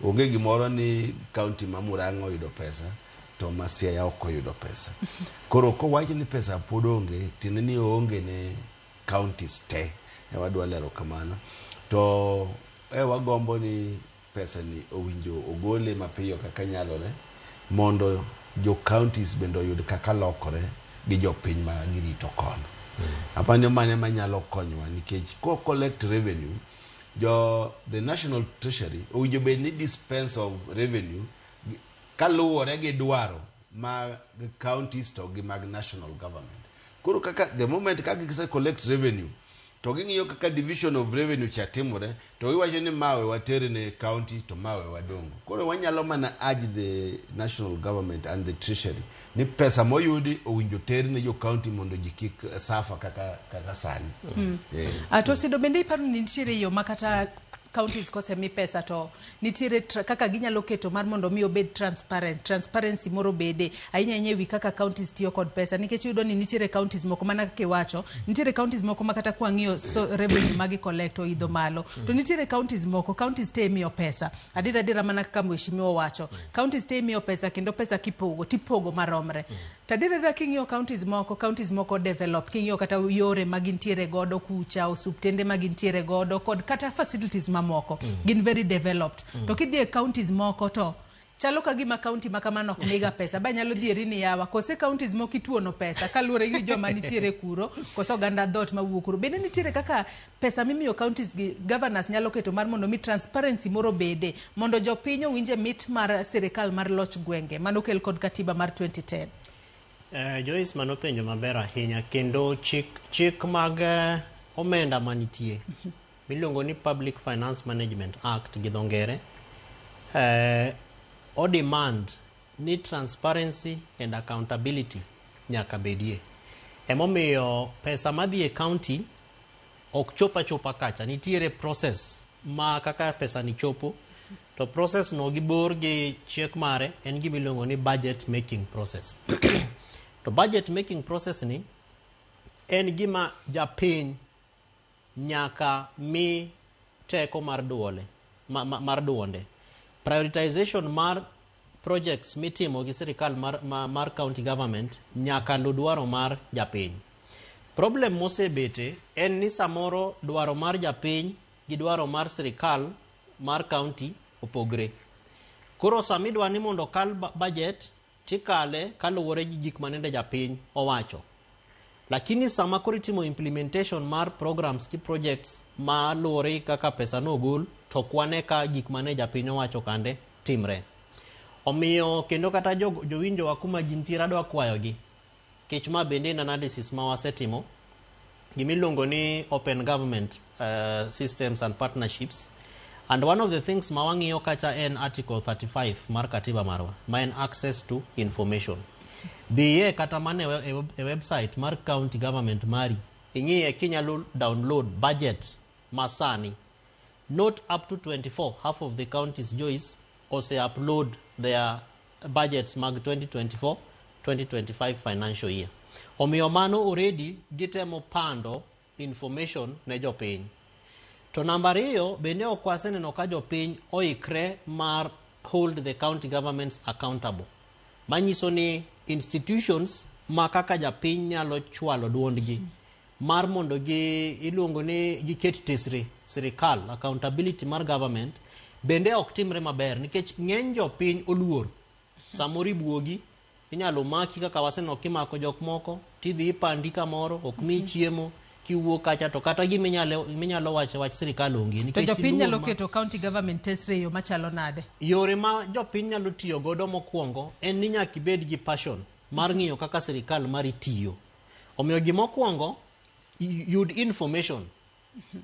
Speaker 14: Onge gimoro ni county ma Murang'a oyudo pesa to ma Siaya ok oyudo pesa. Koro kowach ni pesa pod onge, tiende ni oonge ne counties te. E wadwa lero kamano. To e wagombo ni pesa ni owinjo ogole mapiyo kaka nyalore mondo jo counties bende oyud kaka lokore gi jopiny ma girito kono. Apani mano ema nyalo konyowa nikech ko collect revenue jo the national treasury owinjo bed ni dispense of revenue kaluwore gi dwaro mag counties to gi mag national government. Koro kaka the moment kaka gise collect revenue to ging'iyo kaka division of revenue cha timore to giwacho ni mawe watere ne county to mawe wadongo. Koro wanyalo mana urge the national government and the treasury ni pesa moyudi owinjo ter ne jo county mondo ji kik suffer kaka sani.
Speaker 1: To Sido bende iparo ni nitiere yo ma kata counties kosemi pesa to nitiere kaka ginyalo keto mar mondo mi obed transparent, transparency moro bede ahinya ahinya ewi kaka counties tiyo kod pesa, nikech iyudo ni nitiere counties moko mana kaka iwacho, nitiere counties moko ma kata kwang'iyo so revenue magi collect oidho malo, to nitiere counties moko, counties te imiyo pesa adier adiera mana kaka mheshimiwa owacho, counties te imiyo pesa kendo pesa kipogo tipogo maromre. To adier adiera king'iyo counties moko develop, king'iyo kata yore ma gintiere godo kucha, osuptende ma gintiere godo kod kata facilities mamoko, gin very developed. To kidhi e counties moko to chalo ka gima county ma kamano ok miga pesa, ba nyalo dhieri ni yawa, kose counties moko ituono pesa kaluwore gi joma nitiere kuro, kose oganda dhoot mawuok kuro. Bende nitiere kaka pesa mimiyo counties gi governors nyalo keto mar mondo mi transparency moro bede, mondo jopiny owinje mit mar sirikal mar loch gwenge manokel kod katiba mar 2010.
Speaker 6: Joyce, mano penjo maber ahinya kendo chik mag omenda manitie miluongo ni Public Finance Management Act gi dho ngere o demand ni transparency and accountability nyaka bedie. Emomiyo pesa madhi e county ok chop achopa kacha, nitiere process ma kaka pesa ni chopo, to process no gi bor gi chiek mare en gima iluongo ni budget making process. To budget making process ni en gima japiny nyaka mi teko mar duole, mar duonde. Prioritization mar projects mitimo gi sirikal mar county government nyaka lu dwaro mar japiny. Problem mosebete en ni samoro dwaro mar japiny gi dwaro mar sirikal mar county opogre. Koro sama idwa ni mondo okal budget tikale kaluwore gi gik manende japiny owacho. Lakini sama koro itimo implementation mar programs gi projects ma luwore gi kaka pesa nogol, to ok wane ka gik mane japiny owacho kande timre. Omiyo kendo kata jowinjowa kuma gintiere adwa kwayogi, nikech ma bende en analysis ma wasetimo, gimiluongo ni open government systems and partnerships. And one of the things ma wang'iyo kacha en Article 35 mar katiba marwa, ma en access to information. Dhiye kata mana e website mar county government mari, ing'iye kinyalo download budget masani. Not up to 24, half of the counties, Joyce, ose upload their budgets mag 2024-2025 financial year. Omiyo mano already gitemo pando information ne jopiny. To namba ariyo, bende ok waseneno ka jopiny oikre mar hold the county governments accountable. Manyiso ni institutions ma kaka japiny nyalo chwalo duondgi mar mondo gi iluongo ni giket tesre sirikal, accountability mar government bende ok timre maber nikech ng'eny jopiny oluor. Samoro ibuogi, inyalo maki kaka waseneno kimako jok moko, tidhi ipandi kamoro, ok miyi chiemo, kiwuok kacha to kata gima inyalo wacho wach sirikal onge.
Speaker 1: To
Speaker 6: Nikech
Speaker 1: jopiny
Speaker 6: iluor
Speaker 1: nyalo keto county government tesre e yo machalo nade?
Speaker 6: Yore ma jopiny nyalo tiyo godo mokwongo en ni nyaka ibed gi passion mar ng'iyo kaka sirikal mari tiyo. Omiyo gimokwongo, yud information.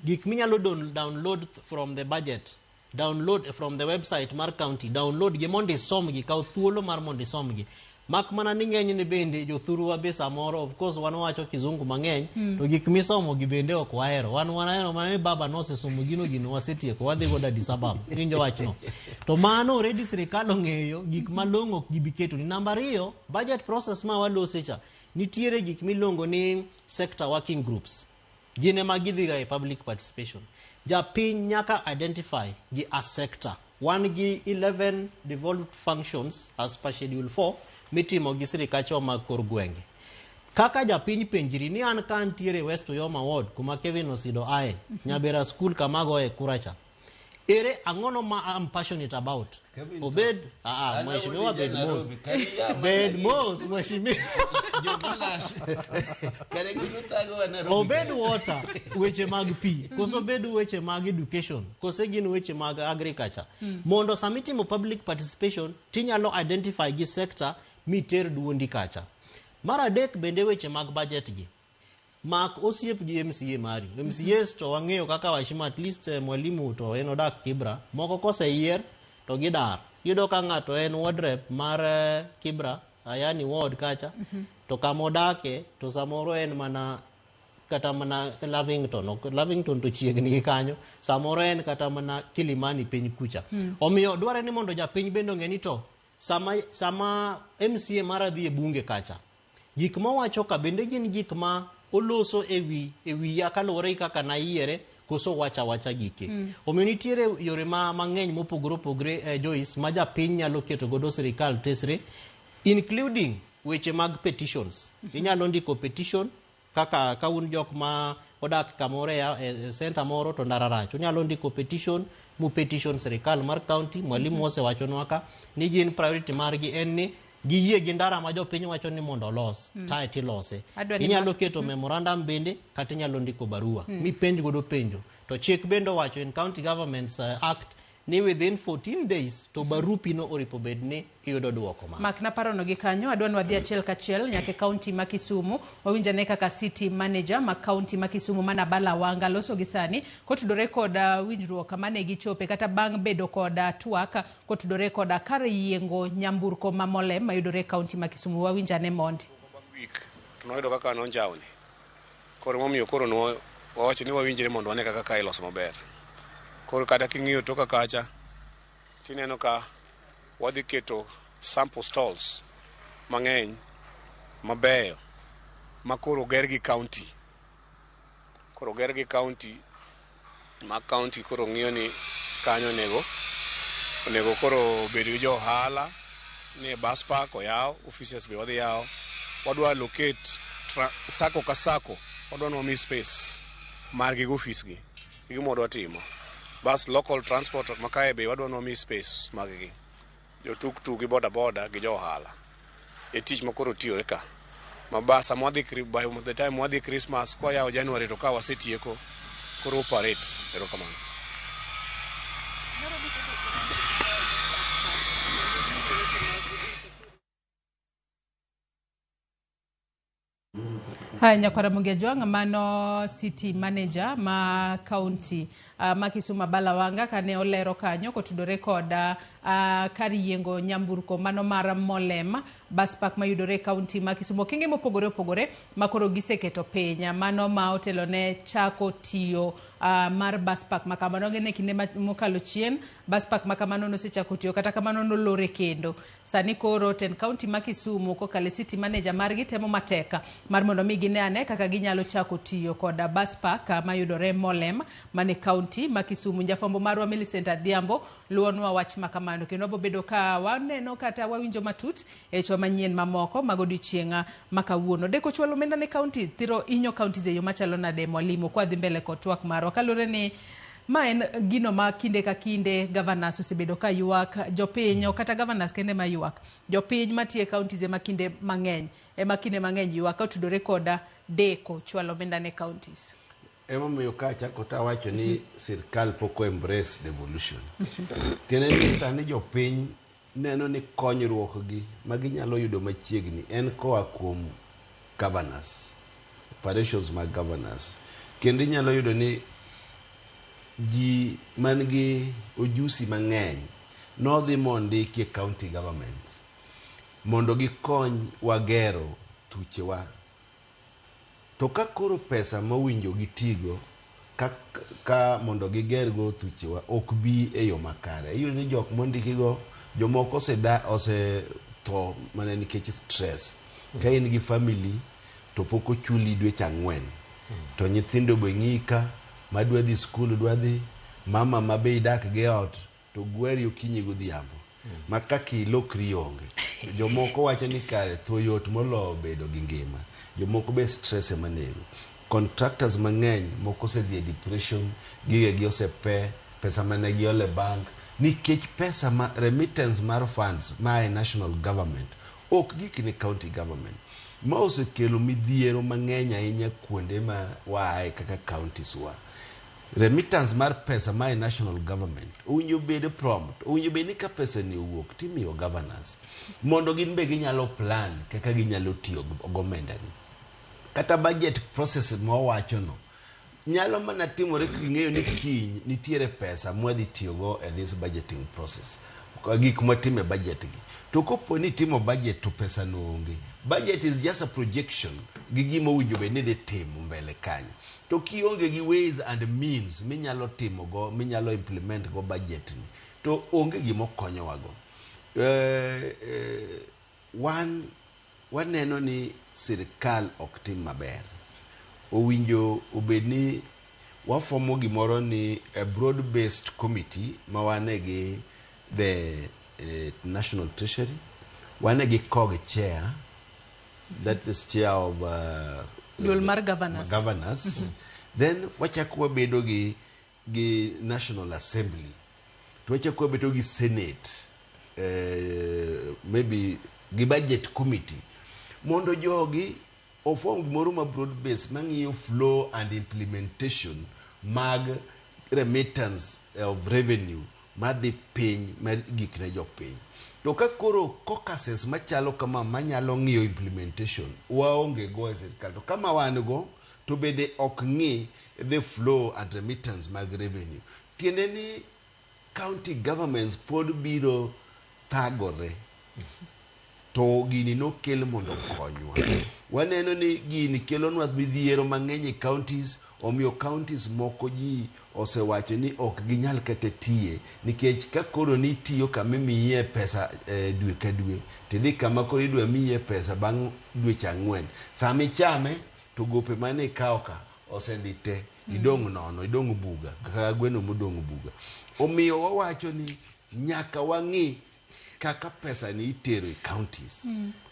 Speaker 6: Gik minyalo download from the budget, download from the website mar county, download gi mondo isomgi, kaw thuolo mar mondo isomgi. Mak mana ni ng'enyne bende jothurwa be samoro, of course wan wawacho kizungu mang'eny, to gik misomo gi bende ok wahero. Wan wahero mana ni baba nosesomo gino, gino wasetieko, wadhi godo Addis Ababa. Iwinjo wachno? To mano already sirikal ong'eyo gik malong'o ok gibi ketoni. Namba ariyo, budget process ma walose cha, nitiere gik miluongo ni sector working groups. Gin ema gidhiga e public participation. Japiny nyaka identify gi a sector. Wan gi 11 devolved functions as per schedule 4 mitimo gi sirikachwa mag kor gwenge. Kaka japiny penjri ni an ka antiere West Uyoma Ward kuma Kevin Osido ae, Nyabera school kama agoye kura cha. Ere ang'ono ma I'm passionate about? Obed, mheshimiwa bed mos. Bed mos mheshimiwa. Obed water, weche mag pi, koso obed weche mag education, kose gin weche mag agriculture. Mondo sama itimo public participation, tinyalo identify gi sector miter duondi kacha. Mar adek bende weche mag budget gi. Mak osiep gi MCA mari. MCAs to wang'eyo kaka waheshima, at least mwalimu to en odak Kibra. Moko koseyier to gidar. Iyudo ka ng'ato en ward rep mar Kibra, Ayani ward kacha, to kama odake to samoro en mana kata mana Lavington, ok Lavington to chiegni gi kanyo, samoro en kata mana Kilimani piny kucha. Omiyo dwarore ni mondo japiny bende ong'e ni to sama MCA mara dhi e bunge kacha, gik mowacho ka bende gin gik ma oloso e wiya kaluwore gi kaka nayiere, koso wacha wacha gike. Omiyo nitiere yore mang'eny mopogore opogore, Joyce, ma japiny nyalo keto godo sirikal tesre, including weche mag petitions. Inyalo ndiko petition kaka ka un jok ma odak kamoro e center moro to ndara rach. Unyalo ndiko petition mu petition sirikal mar county. Mwalimu osewachonwa ka ni gin priority margi en ni giyie gi ndara ma jopiny wacho ni mondo olos, tae tilose. Inyalo keto memorandum bende kata inyalo ndiko barua mipenj godo penjo. To chik bende owacho in County Governments Act ni within 14 days to barupi no oripo bed ni iyudo duoko ma.
Speaker 1: Mak na parono gi kanyo, adwa ni wadhi achiel kachiel nyaka e county ma Kisumu. Wawinjane kaka city manager ma county ma Kisumu mana Bala Wanga loso gi sani kotudore kod winjruok mane gichope kata bang' bedo kod twak kotudore kod kar yiengo nyamburko ma Molem mayudore e county ma Kisumu. Wawinjane mondi.
Speaker 7: Week noyudo kaka nonjawni. Koro momiyo koro wawacho ni wawinjre mondo wane kaka kae iloso maber. Koro kata king'iyo toka kacha, tineno ka wadhi keto sample stalls mang'eny mabeyo ma koro oger gi county. Koro oger gi county, ma county koro ng'iyo ni kanyo onego koro bed gi jo ohala, ni bus park oyaw, offices be wadhi yawo. Wadwa allocate sacco ka sacco, wadwa ni wami space margi gi office gi. Gima wadwa timo. Bas local transport ma kae be wadwa ni wami space mag gi. Jo tuk-tuk gi boda boda gi jo ohala. E tich ma koro tiyore ka. Ma ba sama wadhi by the time wadhi Christmas kwa yawo January to ka wasetieko koro operate. Erokamano.
Speaker 1: Haya, Nyakwara Mungejwang, mano city manager ma county ma Kisumu Abala Wanga kane olero kanyo kotudore kod kar yiengo nyamburko mano mar Molem bus park mayudore e county ma Kisumu. Okenge mopogore opogore ma koro giseketo piny mano ma otelo ne chako tiyo mar bus park ma kamano. Wang'e ni kinde mokalo chien bus park ma kamano nosechako tiyo, kata kamano nolore kendo. Sani koro tend county ma Kisumu kokalo e city manager margi temo matek mar mondo mi gine ane kaka ginyalo chako tiyo koda bus park mayudore Molem mane county ma Kisumu. Jafwambo marwa Millicent Adhiambo luwonwa wach ma kamano kendo wabobedo ka waneno kata wawinjo matut e weche manyien mamoko mag odiochieng' ma kawuono. Deko chwalo omenda ne county thiro hinyo counties e yo machalo nade mwalimu kwa dhi mbele kod twak marwa kaluwore ni ma en gino ma kinde ka kinde governors osebedo ka ywak jopiny ok kata governors kende ma ywak jopiny matiyo e counties ema kinde mang'eny ema kinde mang'eny ywak ka otudore koda deko chwalo omenda ne counties.
Speaker 14: Emomiyo ka achako to awacho ni sirkal pok o embrace devolution. Tiende ni sani jopiny neno ni konyruok gi ma ginyalo yudo machiegni en koa kuom governors, operations mag governors. Kendo inyalo yudo ni ji man gi ojusi mang'eny nodhi mondiki e county governments mondo gikony wagero thuchewa. To ka koro pesa mowinjo gitigo ka, ka mondo gigergo thuchewa ok bi e yo makare. Iyudo ni jok mondikigo jomoko osetho mana nikech stress. Ka in gi family to pok ochuli dweche 4 to nyithindo be ng'iyi ka madwa dhi skul dwa dhi mama ma be idak gi ot to gweri okinyi godhiambo ma kaka ilokri onge. Jomoko wacho ni kare tho yot moloyo bedo gi ngima. Jomoko be stress ema nego. Contractors mang'eny moko osedhi e depression, gigegi osepe, pesa mane giolo e bank nikech pesa ma remittance mar funds maa e national government ok gik ne county government. Ma osekelo midhiero mang'eny ahinya kuonde ma waaye kaka counties wa. Remittance mar pesa ma e national government owinjo bed prompt, owinjo bed ni ka pesa ni owuok timiyo governors mondo gin be ginyalo plan kaka ginyalo tiyo gomenda ni. Kata budget process mawacho no nyalo mana timore king'eyo ni kiny nitiere pesa mwadhi tiyogo e this budgeting process gik mwatimo e budget gi to kopo ni itimo budget to pesa no onge budget is just a projection gi gima owinjo bed ni dhi timo mbele kanyo to kionge gi ways and means minyalo timo go minyalo implement go budget ni to onge gima okonyowago wan waneno ni sirikal ok tim maber owinjo obed ni wafomo gimoro ni a broad based committee ma wane gi the National Treasury wane gi COG chair that is chair of
Speaker 1: Duol mar governors.
Speaker 14: governors. Then wachako wabedo gi National Assembly to wachako wabedo gi Senate maybe gi budget committee mondo jogi ofom gimoro ma broad base mang'iyo flow and implementation mag remittance of revenue madhi piny mar gik ne jopiny to ka koro caucuses machalo kama manyalo ng'iyo implementation waonge go e sirikal to kama wan go to bende ok ng'i the flow and remittance mag revenue tiende ni county governments pod biro thagore to gini nokel mondo okonywa waneno ni gini kelonwa midhiero mang'eny e counties omiyo counties moko ji osewacho ni ok ginyal kata tiye nikech ka koro nitiyo kama imiye pesa dwe ka dwe tidhi kama koro idwa miye pesa bang' dweche 4 sama ichame to gope mane ikawo ka osedhi te idong' nono idong' buga kaka gweno modong' buga omiyo wawacho ni nyaka wang'i kaka pesa ni itero e counties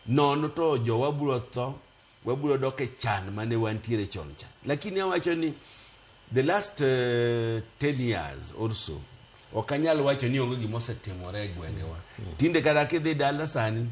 Speaker 14: nono to jowa biro tho wabiro dok e chan mane wantiere chon cha lakini awacho ni the last 10 years or so ok anyal wacho ni onge gima osetimore e gwengewa tinde kata kidhi dala sani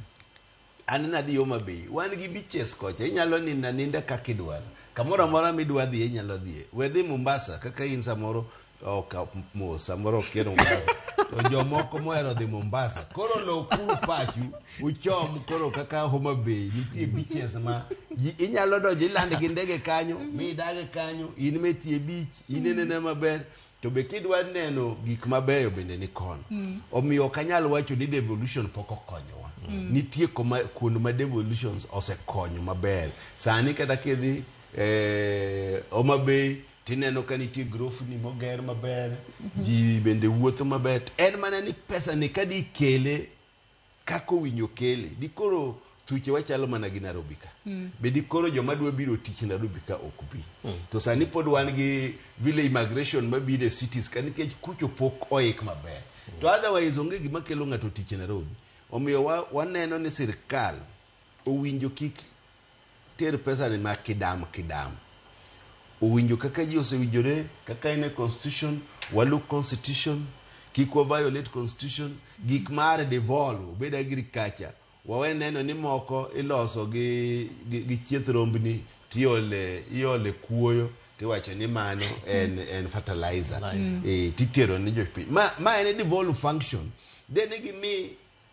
Speaker 14: an nadhi Homa Bay wan gi beaches kocha inyalo nindo aninda kaka idwaro kamoro amora midwa dhiye inyalo dhiye we dhi Mombasa kaka in samoro ok mos samoro ok ihero Mombasa to jomoko mohero dhi Mombasa koro lokuru pachu uchom koro kaka Homa Bay nitie beaches ma ji inyalo donjo iland gi ndege kanyo midage kanyo in metie beach inenene maber to be kidwa neno gik mabeyo bende ni kono omiyo ok anyal wacho ni devolution pok okonyowa nitie koma kuond ma devolutions osekonyo maber sani kata kidhi Homa Bay Tineno ka nitie grofni moger maber, ji bende wuotho maber. En mana ni pesa ni ka dikele kaka owinjo kele, dikoro thuche wachalo mana gi Nairobi ka. Be dikoro joma dwa biro tich Nairobi ka ok bi. To sani pod wan gi village migration mabiro e cities ka nikech kucho pok oik maber. To otherwise onge gima kelo ng'ato tich e Nairobi. Omiyo waneno ni sirkal owinjo kik ter pesa ni ma kidam kidam. Owinjo kaka ji osewinjore, kaka en e constitution, walu constitution, kik wa violate constitution, gik mar devolve, obed agriculture, wawe neno ni moko iloso gi chieth rombni tiole iole kuoyo tiwacho ni mano en fertilizer. Titero ni jopiny. Ma en devolve function. Then gimi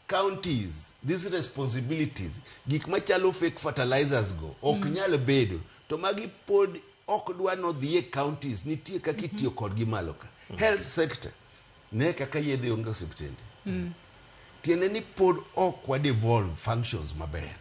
Speaker 14: counties these responsibilities, gik machalo fake fertilizers go ok nyal bedo. To magi pod ok dwa nodhi e counties, nitie kaka itiyo kodgi malo ka. Health sector, ne kaka yedhe onge osiptende. Tiende ni pod ok wa devolve functions maber.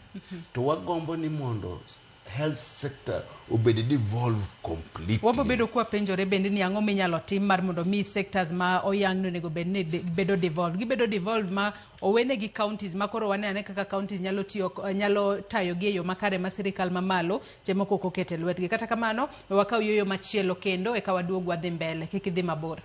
Speaker 14: To wagombo ni mondo health sector obed devolve completely.
Speaker 1: Wabo bedo kwa penjore bende ni ang'o minyalo tim mar mondo mi sectors ma oyang ni onego bed ni bedo devolved. Gibedo devolved ma owenegi counties ma koro wane ane kaka counties nyalo tiyo, nyalo tayo gi e yo makare ma sirikal mamalo moko ok okete lwetgi. Kata kamano, we wakaw yueyo machielo kendo eka waduog wadhi mbele. Kik idhi mabor.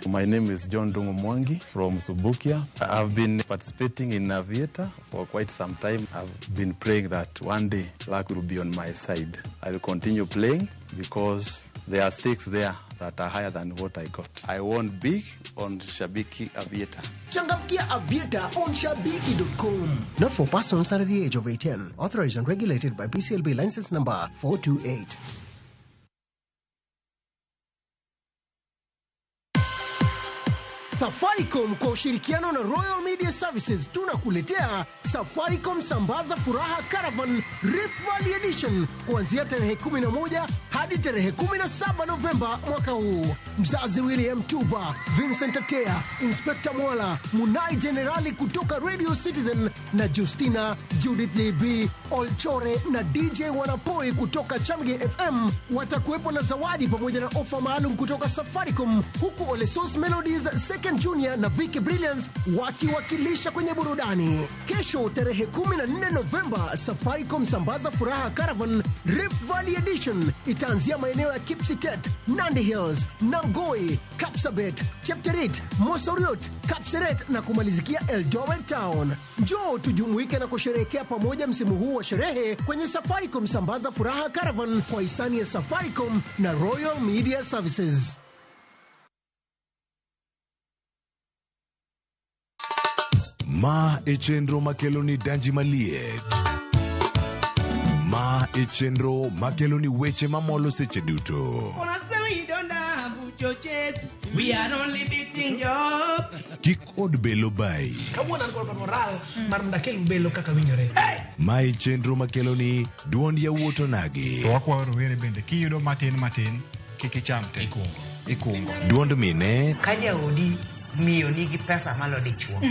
Speaker 31: My name is John Dungu Mwangi from Subukia. I've been participating in Aviator for quite some time. I've been praying that one day luck will be on my side. I will continue playing because there are stakes there that are higher than what I got. I won big on Shabiki Aviator.
Speaker 4: Changamkia Aviator on Shabiki.com. Not for persons under the age of 18. Authorized and regulated by BCLB license number 428. Safaricom kwa ushirikiano na Royal Media Services tunakuletea Safaricom Sambaza Furaha Caravan Rift Valley Edition kuanzia tarehe 11 hadi tarehe 17 Novemba mwaka huu. Mzazi William Tuva, Vincent Atea, Inspector Mwala, Munai Generali kutoka Radio Citizen na Justina, Judith JB, Olchore na DJ Wanapoi kutoka Chamge FM watakuwepo na zawadi pamoja na ofa maalum kutoka Safaricom, huku Olesos Melodies, Second Junior na Vicky Brilliance wakiwakilisha kwenye burudani. Kesho tarehe 14 Novemba, Safaricom Sambaza Furaha Caravan Rift Valley Edition itaanzia maeneo ya Kipsitet, Nandi Hills, Nangoi, Kapsabet, Chepterit, Mosoriot, Kapseret na kumalizikia Eldoret Town. Njoo tujumuike na kusherehekea pamoja msimu huu wa sherehe kwenye Safaricom Sambaza Furaha Caravan kwa hisani ya Safaricom na Royal Media Services.
Speaker 2: Ma e chenro makelo ni danji maliet. Ma e chenro makelo ni weche mamolo seche duto.
Speaker 5: We are only beating job.
Speaker 2: Kik od belo bai.
Speaker 8: Kawuono an kod moral mar mondo akel belo kaka winjore.
Speaker 2: Ma e chenro makelo ni duond yawuot onagi.
Speaker 10: To wakwayo rowere bende kiyudo matin matin kik icham te. Ikungo.
Speaker 2: Duond mine.
Speaker 11: Ka jaodi miyo nigi pesa malo dichuo.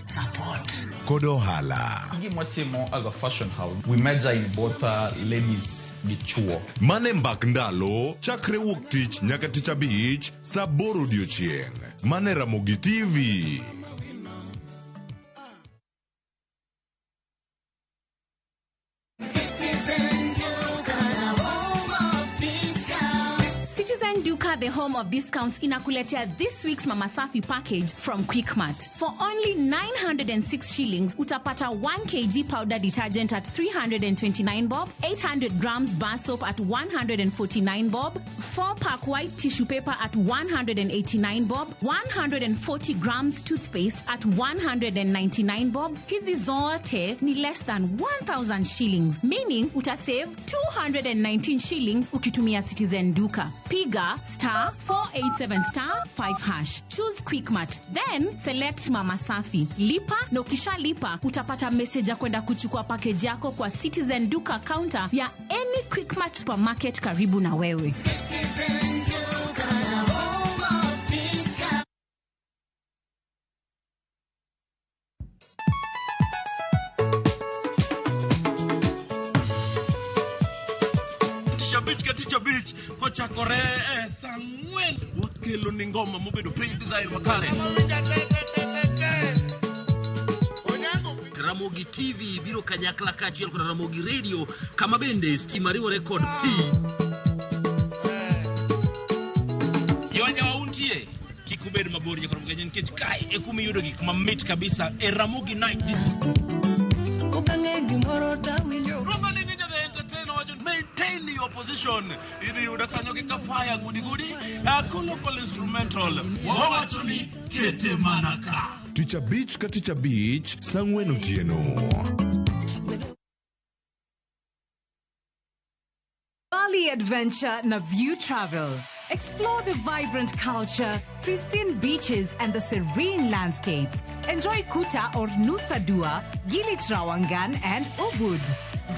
Speaker 11: Support.
Speaker 2: Kod ohala.
Speaker 12: Gima watimo as a fashion house, we major in both ladies gi chuo.
Speaker 2: Mane mbak ndalo, chakre wuok tich nyaka tich abich, saa 8 odiochieng'. Mane Ramogi TV.
Speaker 3: Citizen Duka, the home of discounts.
Speaker 29: Citizen Duka, the home of discounts, inakuletea this week's Mama Safi package from Quickmart. For only 906 shillings, utapata 1 kg powder detergent at 329 bob, 800 grams bar soap at 149 bob, 4-pack white tissue paper at 189 bob, 140 grams toothpaste at 199 bob. Hizi zote ni less than 1,000 shillings, meaning utasave 219 shillings ukitumia Citizen Duka. Piga star star 487 star 5 hash. Choose Quickmart, then select Mama Safi. Lipa na ukishalipa utapata message ya kwenda kuchukua package yako kwa Citizen Duka counter ya any Quickmart supermarket karibu na wewe.
Speaker 3: Citizen Duka, the home of discount.
Speaker 9: Tich abich ka tich abich kochakore e saa ang'wen wakelo ni ngoma mobedo piny design makare.
Speaker 13: Ramogi TV biro kanyakla kaachiel kod Ramogi Radio kama bende stima riwore kod pi.
Speaker 9: Jowanjawa untie kik ubed mabor nyakoro mgenye nikech kae e kuma iyudo gik mamit kabisa e Ramogi Night Disco.
Speaker 5: Okang'e gimoro tawinjo.
Speaker 9: Roma ni Ninja the Entertainer wacho maintain your position. Idhi yudo kanyo gi Kafaya gudi gudi, Kolokol instrumental. Wawacho ni kete mana ka.
Speaker 2: Tich abich ka tich abich saa ang'wen otieno.
Speaker 15: Bali Adventure na View Travel. Explore the vibrant culture, pristine beaches, and the serene landscapes. Enjoy Kuta or Nusa Dua, Gili Trawangan, and Ubud.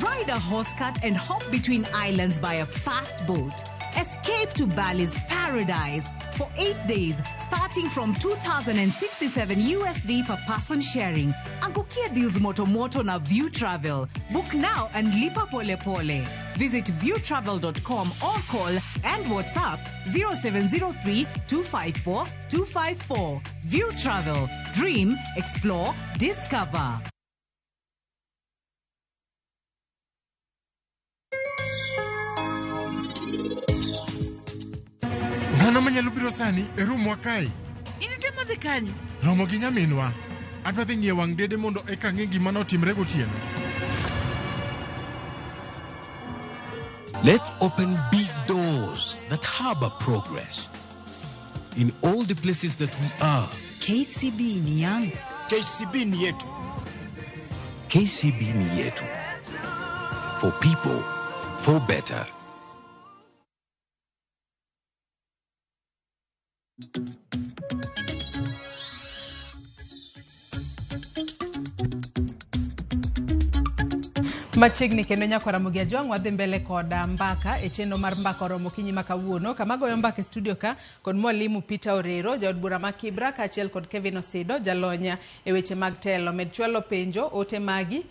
Speaker 15: Ride a horse cart and hop between islands by a fast boat. Escape to Bali's paradise for 8 days, starting from 2,067 USD per person sharing. Angukia deals moto moto na View Travel. Book now and lipa pole pole. Visit viewtravel.com or call and WhatsApp 0703 254 254. View Travel. Dream, explore, discover.
Speaker 16: Ng'ano manyalo biro sani e rumwa kae?
Speaker 8: In itemo dhi kanyo?
Speaker 16: Romo gi nyaminwa. Adwa dhi ng'iyo wang' dede mondo eka ang'e gima notimre gotieno.
Speaker 17: Let's open big doors that harbor progress in all the places that we are.
Speaker 18: KCB ni yangu.
Speaker 9: KCB ni yetu.
Speaker 17: KCB ni yetu. For people, for better.
Speaker 1: Machiegni kendo nyakwa Ramogi Ajwang' wadhi mbele kod mbaka e chenro mar mbaka oromo okinyi ma kawuono kama goyo mbaka e studio ka kod mwalimu Peter Orero jaod bura ma Kibra kaachiel kod Kevin Osido jalony e weche mag telo. Med chwalo penjo ote magi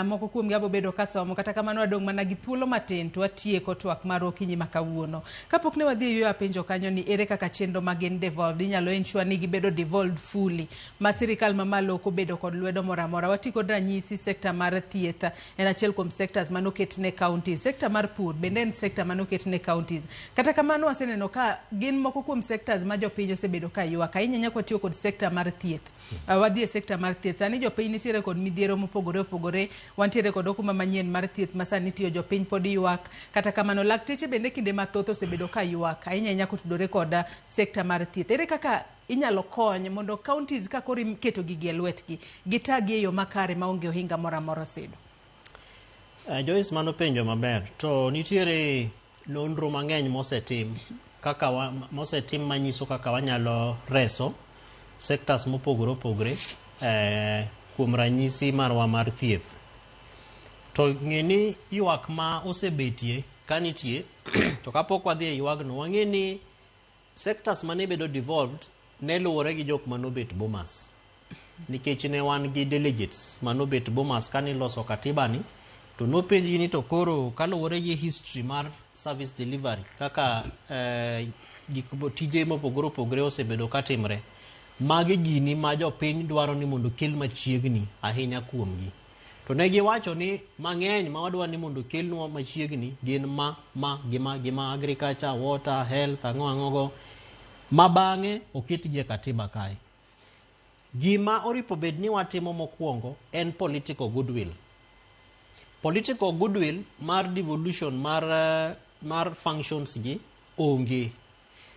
Speaker 1: moko kuomgi abo bedo kasomo kata kamano wadong' mana gi thuolo matin to watieko twak mar okinyi ma kawuono. Kapok ne wadhi e yueyo apenjo kanyo ni ere kaka chenro mag gin devolved inyalo ensure ni gibedo devolved fully ma sirikal mamalo ok obedo kod lwedo moro amora. Wati kod ranyisi sekta mar thieth en achiel kuom sectors manoket ne counties. Sekta mar pur bende en sekta manoket ne counties. Kata kamano waseneno ka gin moko kuom sectors ma jopiny osebedo ka ywak ahinya nyaka watiyo kod sekta mar thieth. Wadhi e sekta mar thieth sani jopiny nitiere kod midhiero mopogore opogore, wantiere kod okumba manyien mar thieth ma sani tiyo jopiny pod ywak. Kata kamano lakteche bende kinde mathoth osebedo ka ywak ahinya ahinya kotudore kod sekta mar thieth. Ere kaka inyalo kony mondo counties ka koro iketo gigi e lwetgi gitagi e yo makare maonge ohinga moro amora Osido?
Speaker 6: Joyce, mano penjo maber. To nitiere nonro mang'eny mosetim kaka mosetim manyiso kaka wanyalo reso sectors mopogore opogore kuom ranyisi marwa mar thieth. To ng'e ni ywak ma osebetie ka nitie to kapok wadhi e ywagno wang'e ni sectors mane bedo devolved ne luwore gi jok manobet Bomas. Nikech ne wan gi delegates manobet Bomas kane iloso katiba ni to nopenjgi ni to koro kaluwore gi history mar service delivery kaka gik tije mopogore opogore osebedo katimre, magi gini ma jopiny dwaro ni mondo kel machiegni ahinya kuomgi. To ne giwacho ni mang'eny ma wadwa ni mondo kelnwa machiegni gin ma gima agriculture, water, health, ang'o ang'o go ma bang'e oketgi e katiba kae. Gima oripo bed ni watimo mokwongo en political goodwill. Political goodwill mar devolution mar functions gi onge.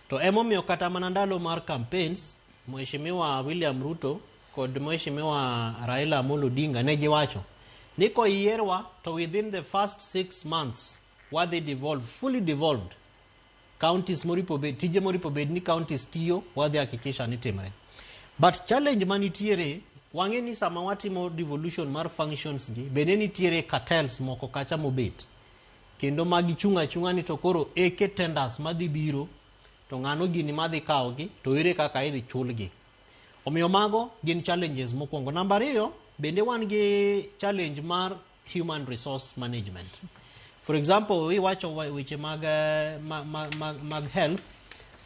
Speaker 6: To emomiyo kata mana ndalo mar campaigns, Mheshimiwa William Ruto kod Mheshimiwa Raila Amolo Odinga ne giwacho ni koyierwa to within the first 6 months wadhi devolve, fully devolved Counties moripo bed, tije moripo bed ni counties tiyo, wadhi hakikisha ni timre. But challenge manitiere, wang'e ni sama watimo devolution mar functions gi, bende nitiere cartels moko kacha mobet. Kendo magichung' achung'a ni to koro eke tenders madhi biro, to ng'ano gini madhi kawogi, to ere kaka idhi chulgi. Omiyo mago gin challenges mokwongo. Namba ariyo, bende wan gi challenge mar human resource management. For example, iwacho weche mag, mag health,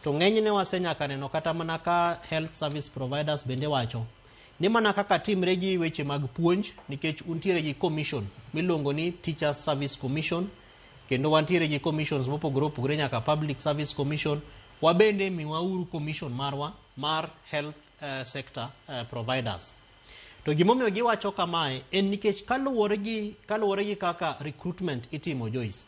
Speaker 6: to ng'enyne wasenyaka neno kata mana ka health service providers bende wacho ni mana kaka timre gi weche mag puonj, nikech untiere gi commission miluongo ni Teachers Service Commission, kendo wantiere gi commissions mopogore opogore nyaka Public Service Commission. Wabende miwauru commission marwa mar health sector providers. To gimomiyo giwacho kamae en nikech kaluwore gi kaka recruitment itimo, Joyce.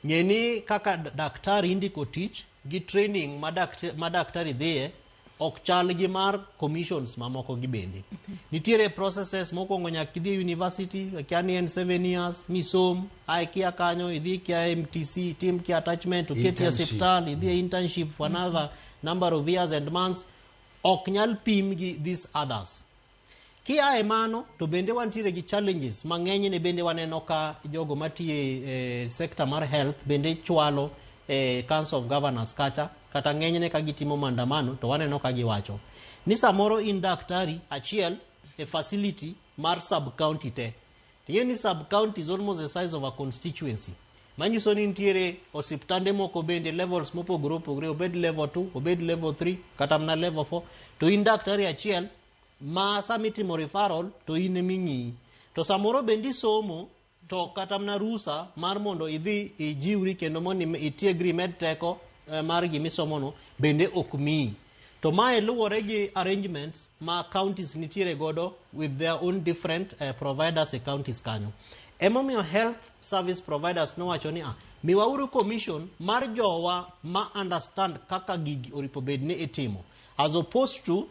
Speaker 6: Ng'e ni kaka daktari indiko tich gi training ma daktari dhiye ok chal gi mar commissions mamoko gi bende. Nitiere processes mokwongo nyaka idhi e university, akia ni en 7 years, misom, ae kia kanyo, idhi kia MTC, itim kia attachment, oketi e
Speaker 14: Internship.
Speaker 6: osiptal, idhi e internship for another number of years and months. Ok nyal pim gi these others. Kia e mano, to bende wantiere gi challenges mang'eny ne bende waneno ka jogo matiyo e sector mar health bende chwalo e Council of Governors kacha, kata ng'enyne ka gitimo maandamano to waneno ka giwacho ni samoro in daktari achiel e facility mar sub county te. Ting'e ni sub county is almost the size of a constituency. Manyiso ni nitiere osiptande moko bende levels mopogore opogore, obed level 2, obed level 3, kata mana level 4, to in daktari achiel ma sama itimo referral to in eming'iyi. To samoro bende isomo to kata mana rusa mar mondo idhi ijiwri kendo mondo itiegri imed teko mar gimisomono bende ok miyi. To mae luwore gi arrangements ma counties nitiere godo with their own different providers e counties kanyo. Emomiyo health service providers nowacho ni miwauru commission mar jowa ma understand kaka gigi oripo bed ni itimo, as opposed to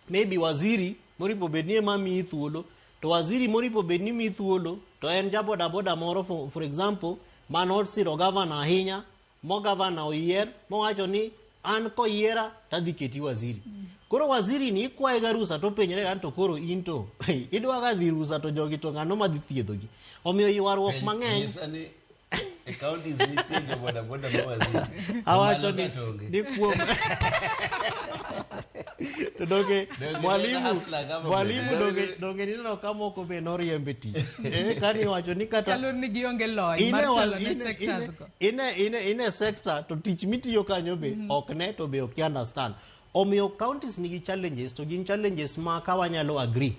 Speaker 6: maybe waziri moripo bed ni ema miyi thuolo, to waziri moripo bed ni miyi thuolo to en ja bodaboda moro, for example, manosiro gavana ahinya mo gavana oyier mowacho ni an koyiera tadhi keti waziri. Koro waziri ni ikwaye ga rusa to penjre ga ni to koro in to idwa ga dhi rusa to jogi to ng'ano madhi thiedhogi. Omiyo ywaruok mang'eny.
Speaker 14: Nyisa ni e counties nitie jo bodaboda ma waziri.
Speaker 6: Awacho
Speaker 14: Mamalo
Speaker 6: ni
Speaker 14: ka to onge.
Speaker 6: Ni kuom to donge
Speaker 14: Donge
Speaker 6: mwalimu
Speaker 14: hustler kama
Speaker 6: mwalimu
Speaker 14: bende.
Speaker 6: Donge nineno ka moko be noriembe tich kani iwacho ni kata
Speaker 1: Chalo ni gionge lony
Speaker 6: ine
Speaker 1: mar telo ne sectors go.
Speaker 6: ine sector to tich mitiyo kanyo be ok ne to be ok understand. Omiyo counties nigi challenges, to gin challenges ma ka wanyalo agree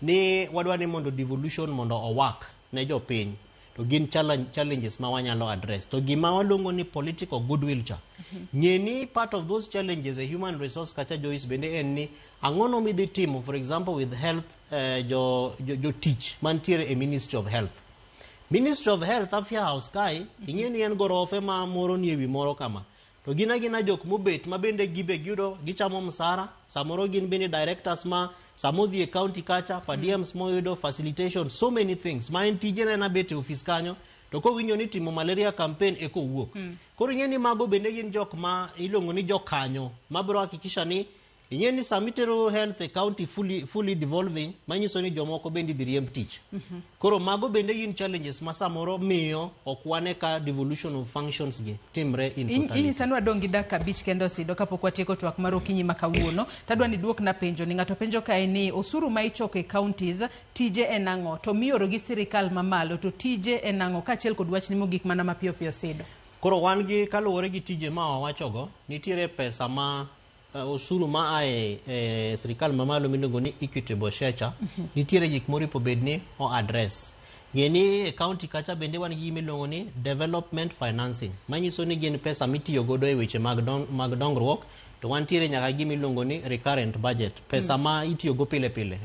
Speaker 6: ni wadwa ni mondo devolution mondo owak ne jopiny, to gin challenges ma wanyalo address. To gima waluongo ni political goodwill cha, ng'e ni part of those challenges e human resource kacha, Joyce, bende en ni ang'ono midhi timo, for example, with health jo jotich mantiere e Ministry of Health. Ministry of Health Afya House kae, ing'e ni en gorofe ma moro ni ewi moro kama, to gin agina jok mobet ma bende gibe giyudo gichamo msara, samoro gin bende directors ma samodhi e county kacha, per diems moyudo, facilitation, so many things ma en tije en abet e ofis kanyo to kowinjo ni timo malaria campaign eko wuok. Koro ing'e ni mago bende gin jok ma iluongo ni jokanyo mabiro hakikisha ni ing'e ni sama itero health e county fully devolving, manyiso ni jomoko bende idhi riemb tich. Koro mago bende gin challenges ma samoro miyo ok wane ka devolution of functions gi timre in totality.
Speaker 1: Inyisa ni wadong' gi dakika 5 kende osido kapok watieko twak mar okinyi ma kawuono. Tadwa ni duokna penjo ni ng'ato penjo kae ni osuru ma ichoko e counties tije en ang'o, to mioro gi sirikal mamalo to tije en ang'o, kaachiel kod wachni mogik mana mapiyo piyo, Sido.
Speaker 6: Koro wan gi kaluwore gi tije ma wawachogo, nitiere pesa ma osuru ma ae e sirikal mamalo miluongo ni equitable share cha, nitiere gik moripo bed ni o address. Ng'e ni e county kacha bende wan gi gima iluongo ni development financing, manyiso ni gin pesa mitiyo godo e weche mag dongruok, to wantiere nyaka gima iluongo ni recurrent budget, pesa ma itiyo go pile pile,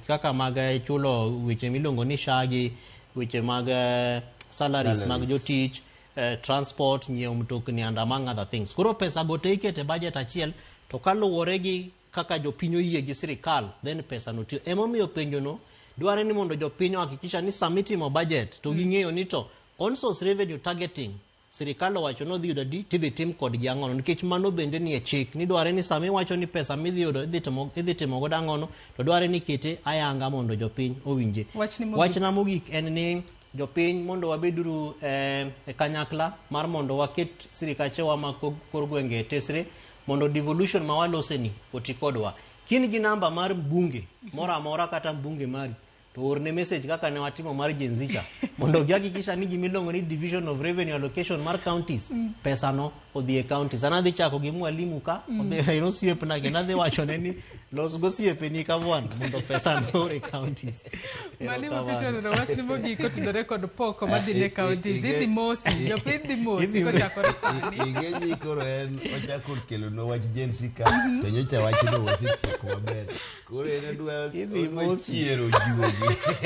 Speaker 6: kaka mag chulo weche miluongo ni SHA gi weche mag salaries mag
Speaker 14: Salaries.
Speaker 6: jotich, transport, nyiewo mtokni and among other things. Koro pesa go te ikete budget achiel, to kaluwore gi kaka jopiny oyie gi sirikal, then pesa no tiyo. Emomiyo penjo no dware ni mondo jopiny ohakikisha ni sama itimo budget to ging'eyo ni to on source revenue targeting Sirikal owacho ni odhi yudo adi tidhi tim kodgi ang'ono nikech mano bende nie chik ni dware ni sama iwacho ni pesa midhi yudo idhi timo godo ang'ono to dware ni ikete ayanga mondo jopiny owinje.
Speaker 1: Wachni mogik.
Speaker 6: Wachna mogik en ni jopiny mondo wabeduru e kanyakla mar mondo waket sirikachewa ma kor gwenge e tesre mondo devolution ma waloseni oti kodwa. Kin gi namba mar mbunge moro amora kata mbunge mari to orne message kaka ne watimo mar Gen Z cha mondo gihakikisha ni gimiluongo ni division of revenue allocation mar counties pesa no odhi e counties. An adhi chako gi mwalimu ka en osiepna kendo adhi wachone ni los gosiepeni ka bwana mondo pesa no or e counties.
Speaker 1: Mwalimu Peter Orero, wachni mogik kotudore kod pok madhi ne counties. Idhi mosi, jopiny dhi mosi kochakore sani.
Speaker 14: Ing'e koro en ochako kelonwa wach Gen Z ka to nyocha wachno wasetieko maber. Koro en adwa
Speaker 6: Idhi
Speaker 14: odwa
Speaker 6: mosi.
Speaker 14: chiero juogi.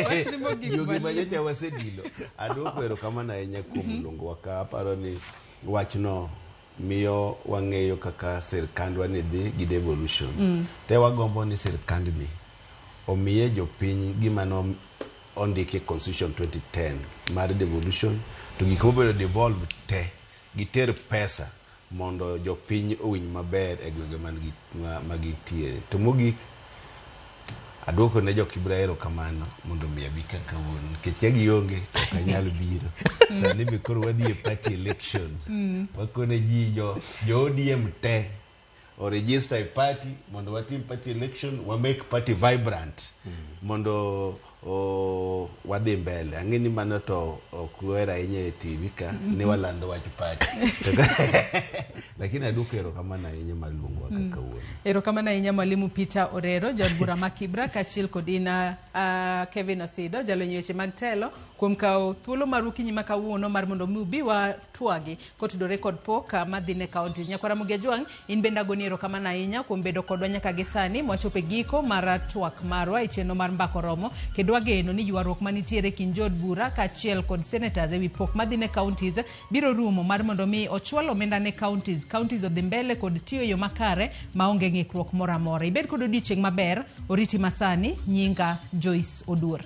Speaker 1: Wachni mogik,
Speaker 14: Juogi ma
Speaker 1: mwalimu.
Speaker 14: nyocha wasedilo. Aduoko erokamano ahinya kuom luongowa ka. Aparo ni wachno miyo wang'eyo kaka sirkandwa ni dhi gi devolution. Te wagombo ni sirkandni omiye jopiny gima no ondiki e constitution 2010 mar devolution to gik mobedo devolved te giter pesa mondo jopiny owinj maber e gwenge ma gintiere. To mogik aduoko ne jo Kibra erokamano mondo mi abi ka kawuono nikech ka gionge to ok anyal biro. Sani be koro wadhi e party elections. Wakone ji jo ODM te o register e party mondo watim party election, wa make party vibrant mondo wadhi mbele. Ang'e ni mano to ok uhero ahinya e TV ka ni walando wach party. Lakini aduoko erokamano ahinya mar luongowa ka kawuono.
Speaker 1: Erokamano ahinya Mwalimu Peter Orero, jaod bura ma Kibra, kaachiel kod ina Kevin Osido, jalony weche mag telo, kuom kawo thuolo mar okinyi ma kawuono mar mondo mi ubi watwagi kotudore kod pok madhi ne counties. Nyakwara Ramogi Ajwang', in bende agoni erokamano ahinya kuom bedo kodwa nyaka gi sani mwachopo e giko mar twak marwa e chenro mar Mbaka Oromo, kendo wageno ni ywaruok manitiere e kind jood bura kaachiel kod senators ewi pok madhi ne counties biro rumo mar mondo mi ochwal omenda ne counties, counties odhi mbele kod tiyo e yo makare maonge ng'ikruok moro amora. Ibed kod odiochieng' maber, oriti masani, nyinga Joyce Oduor.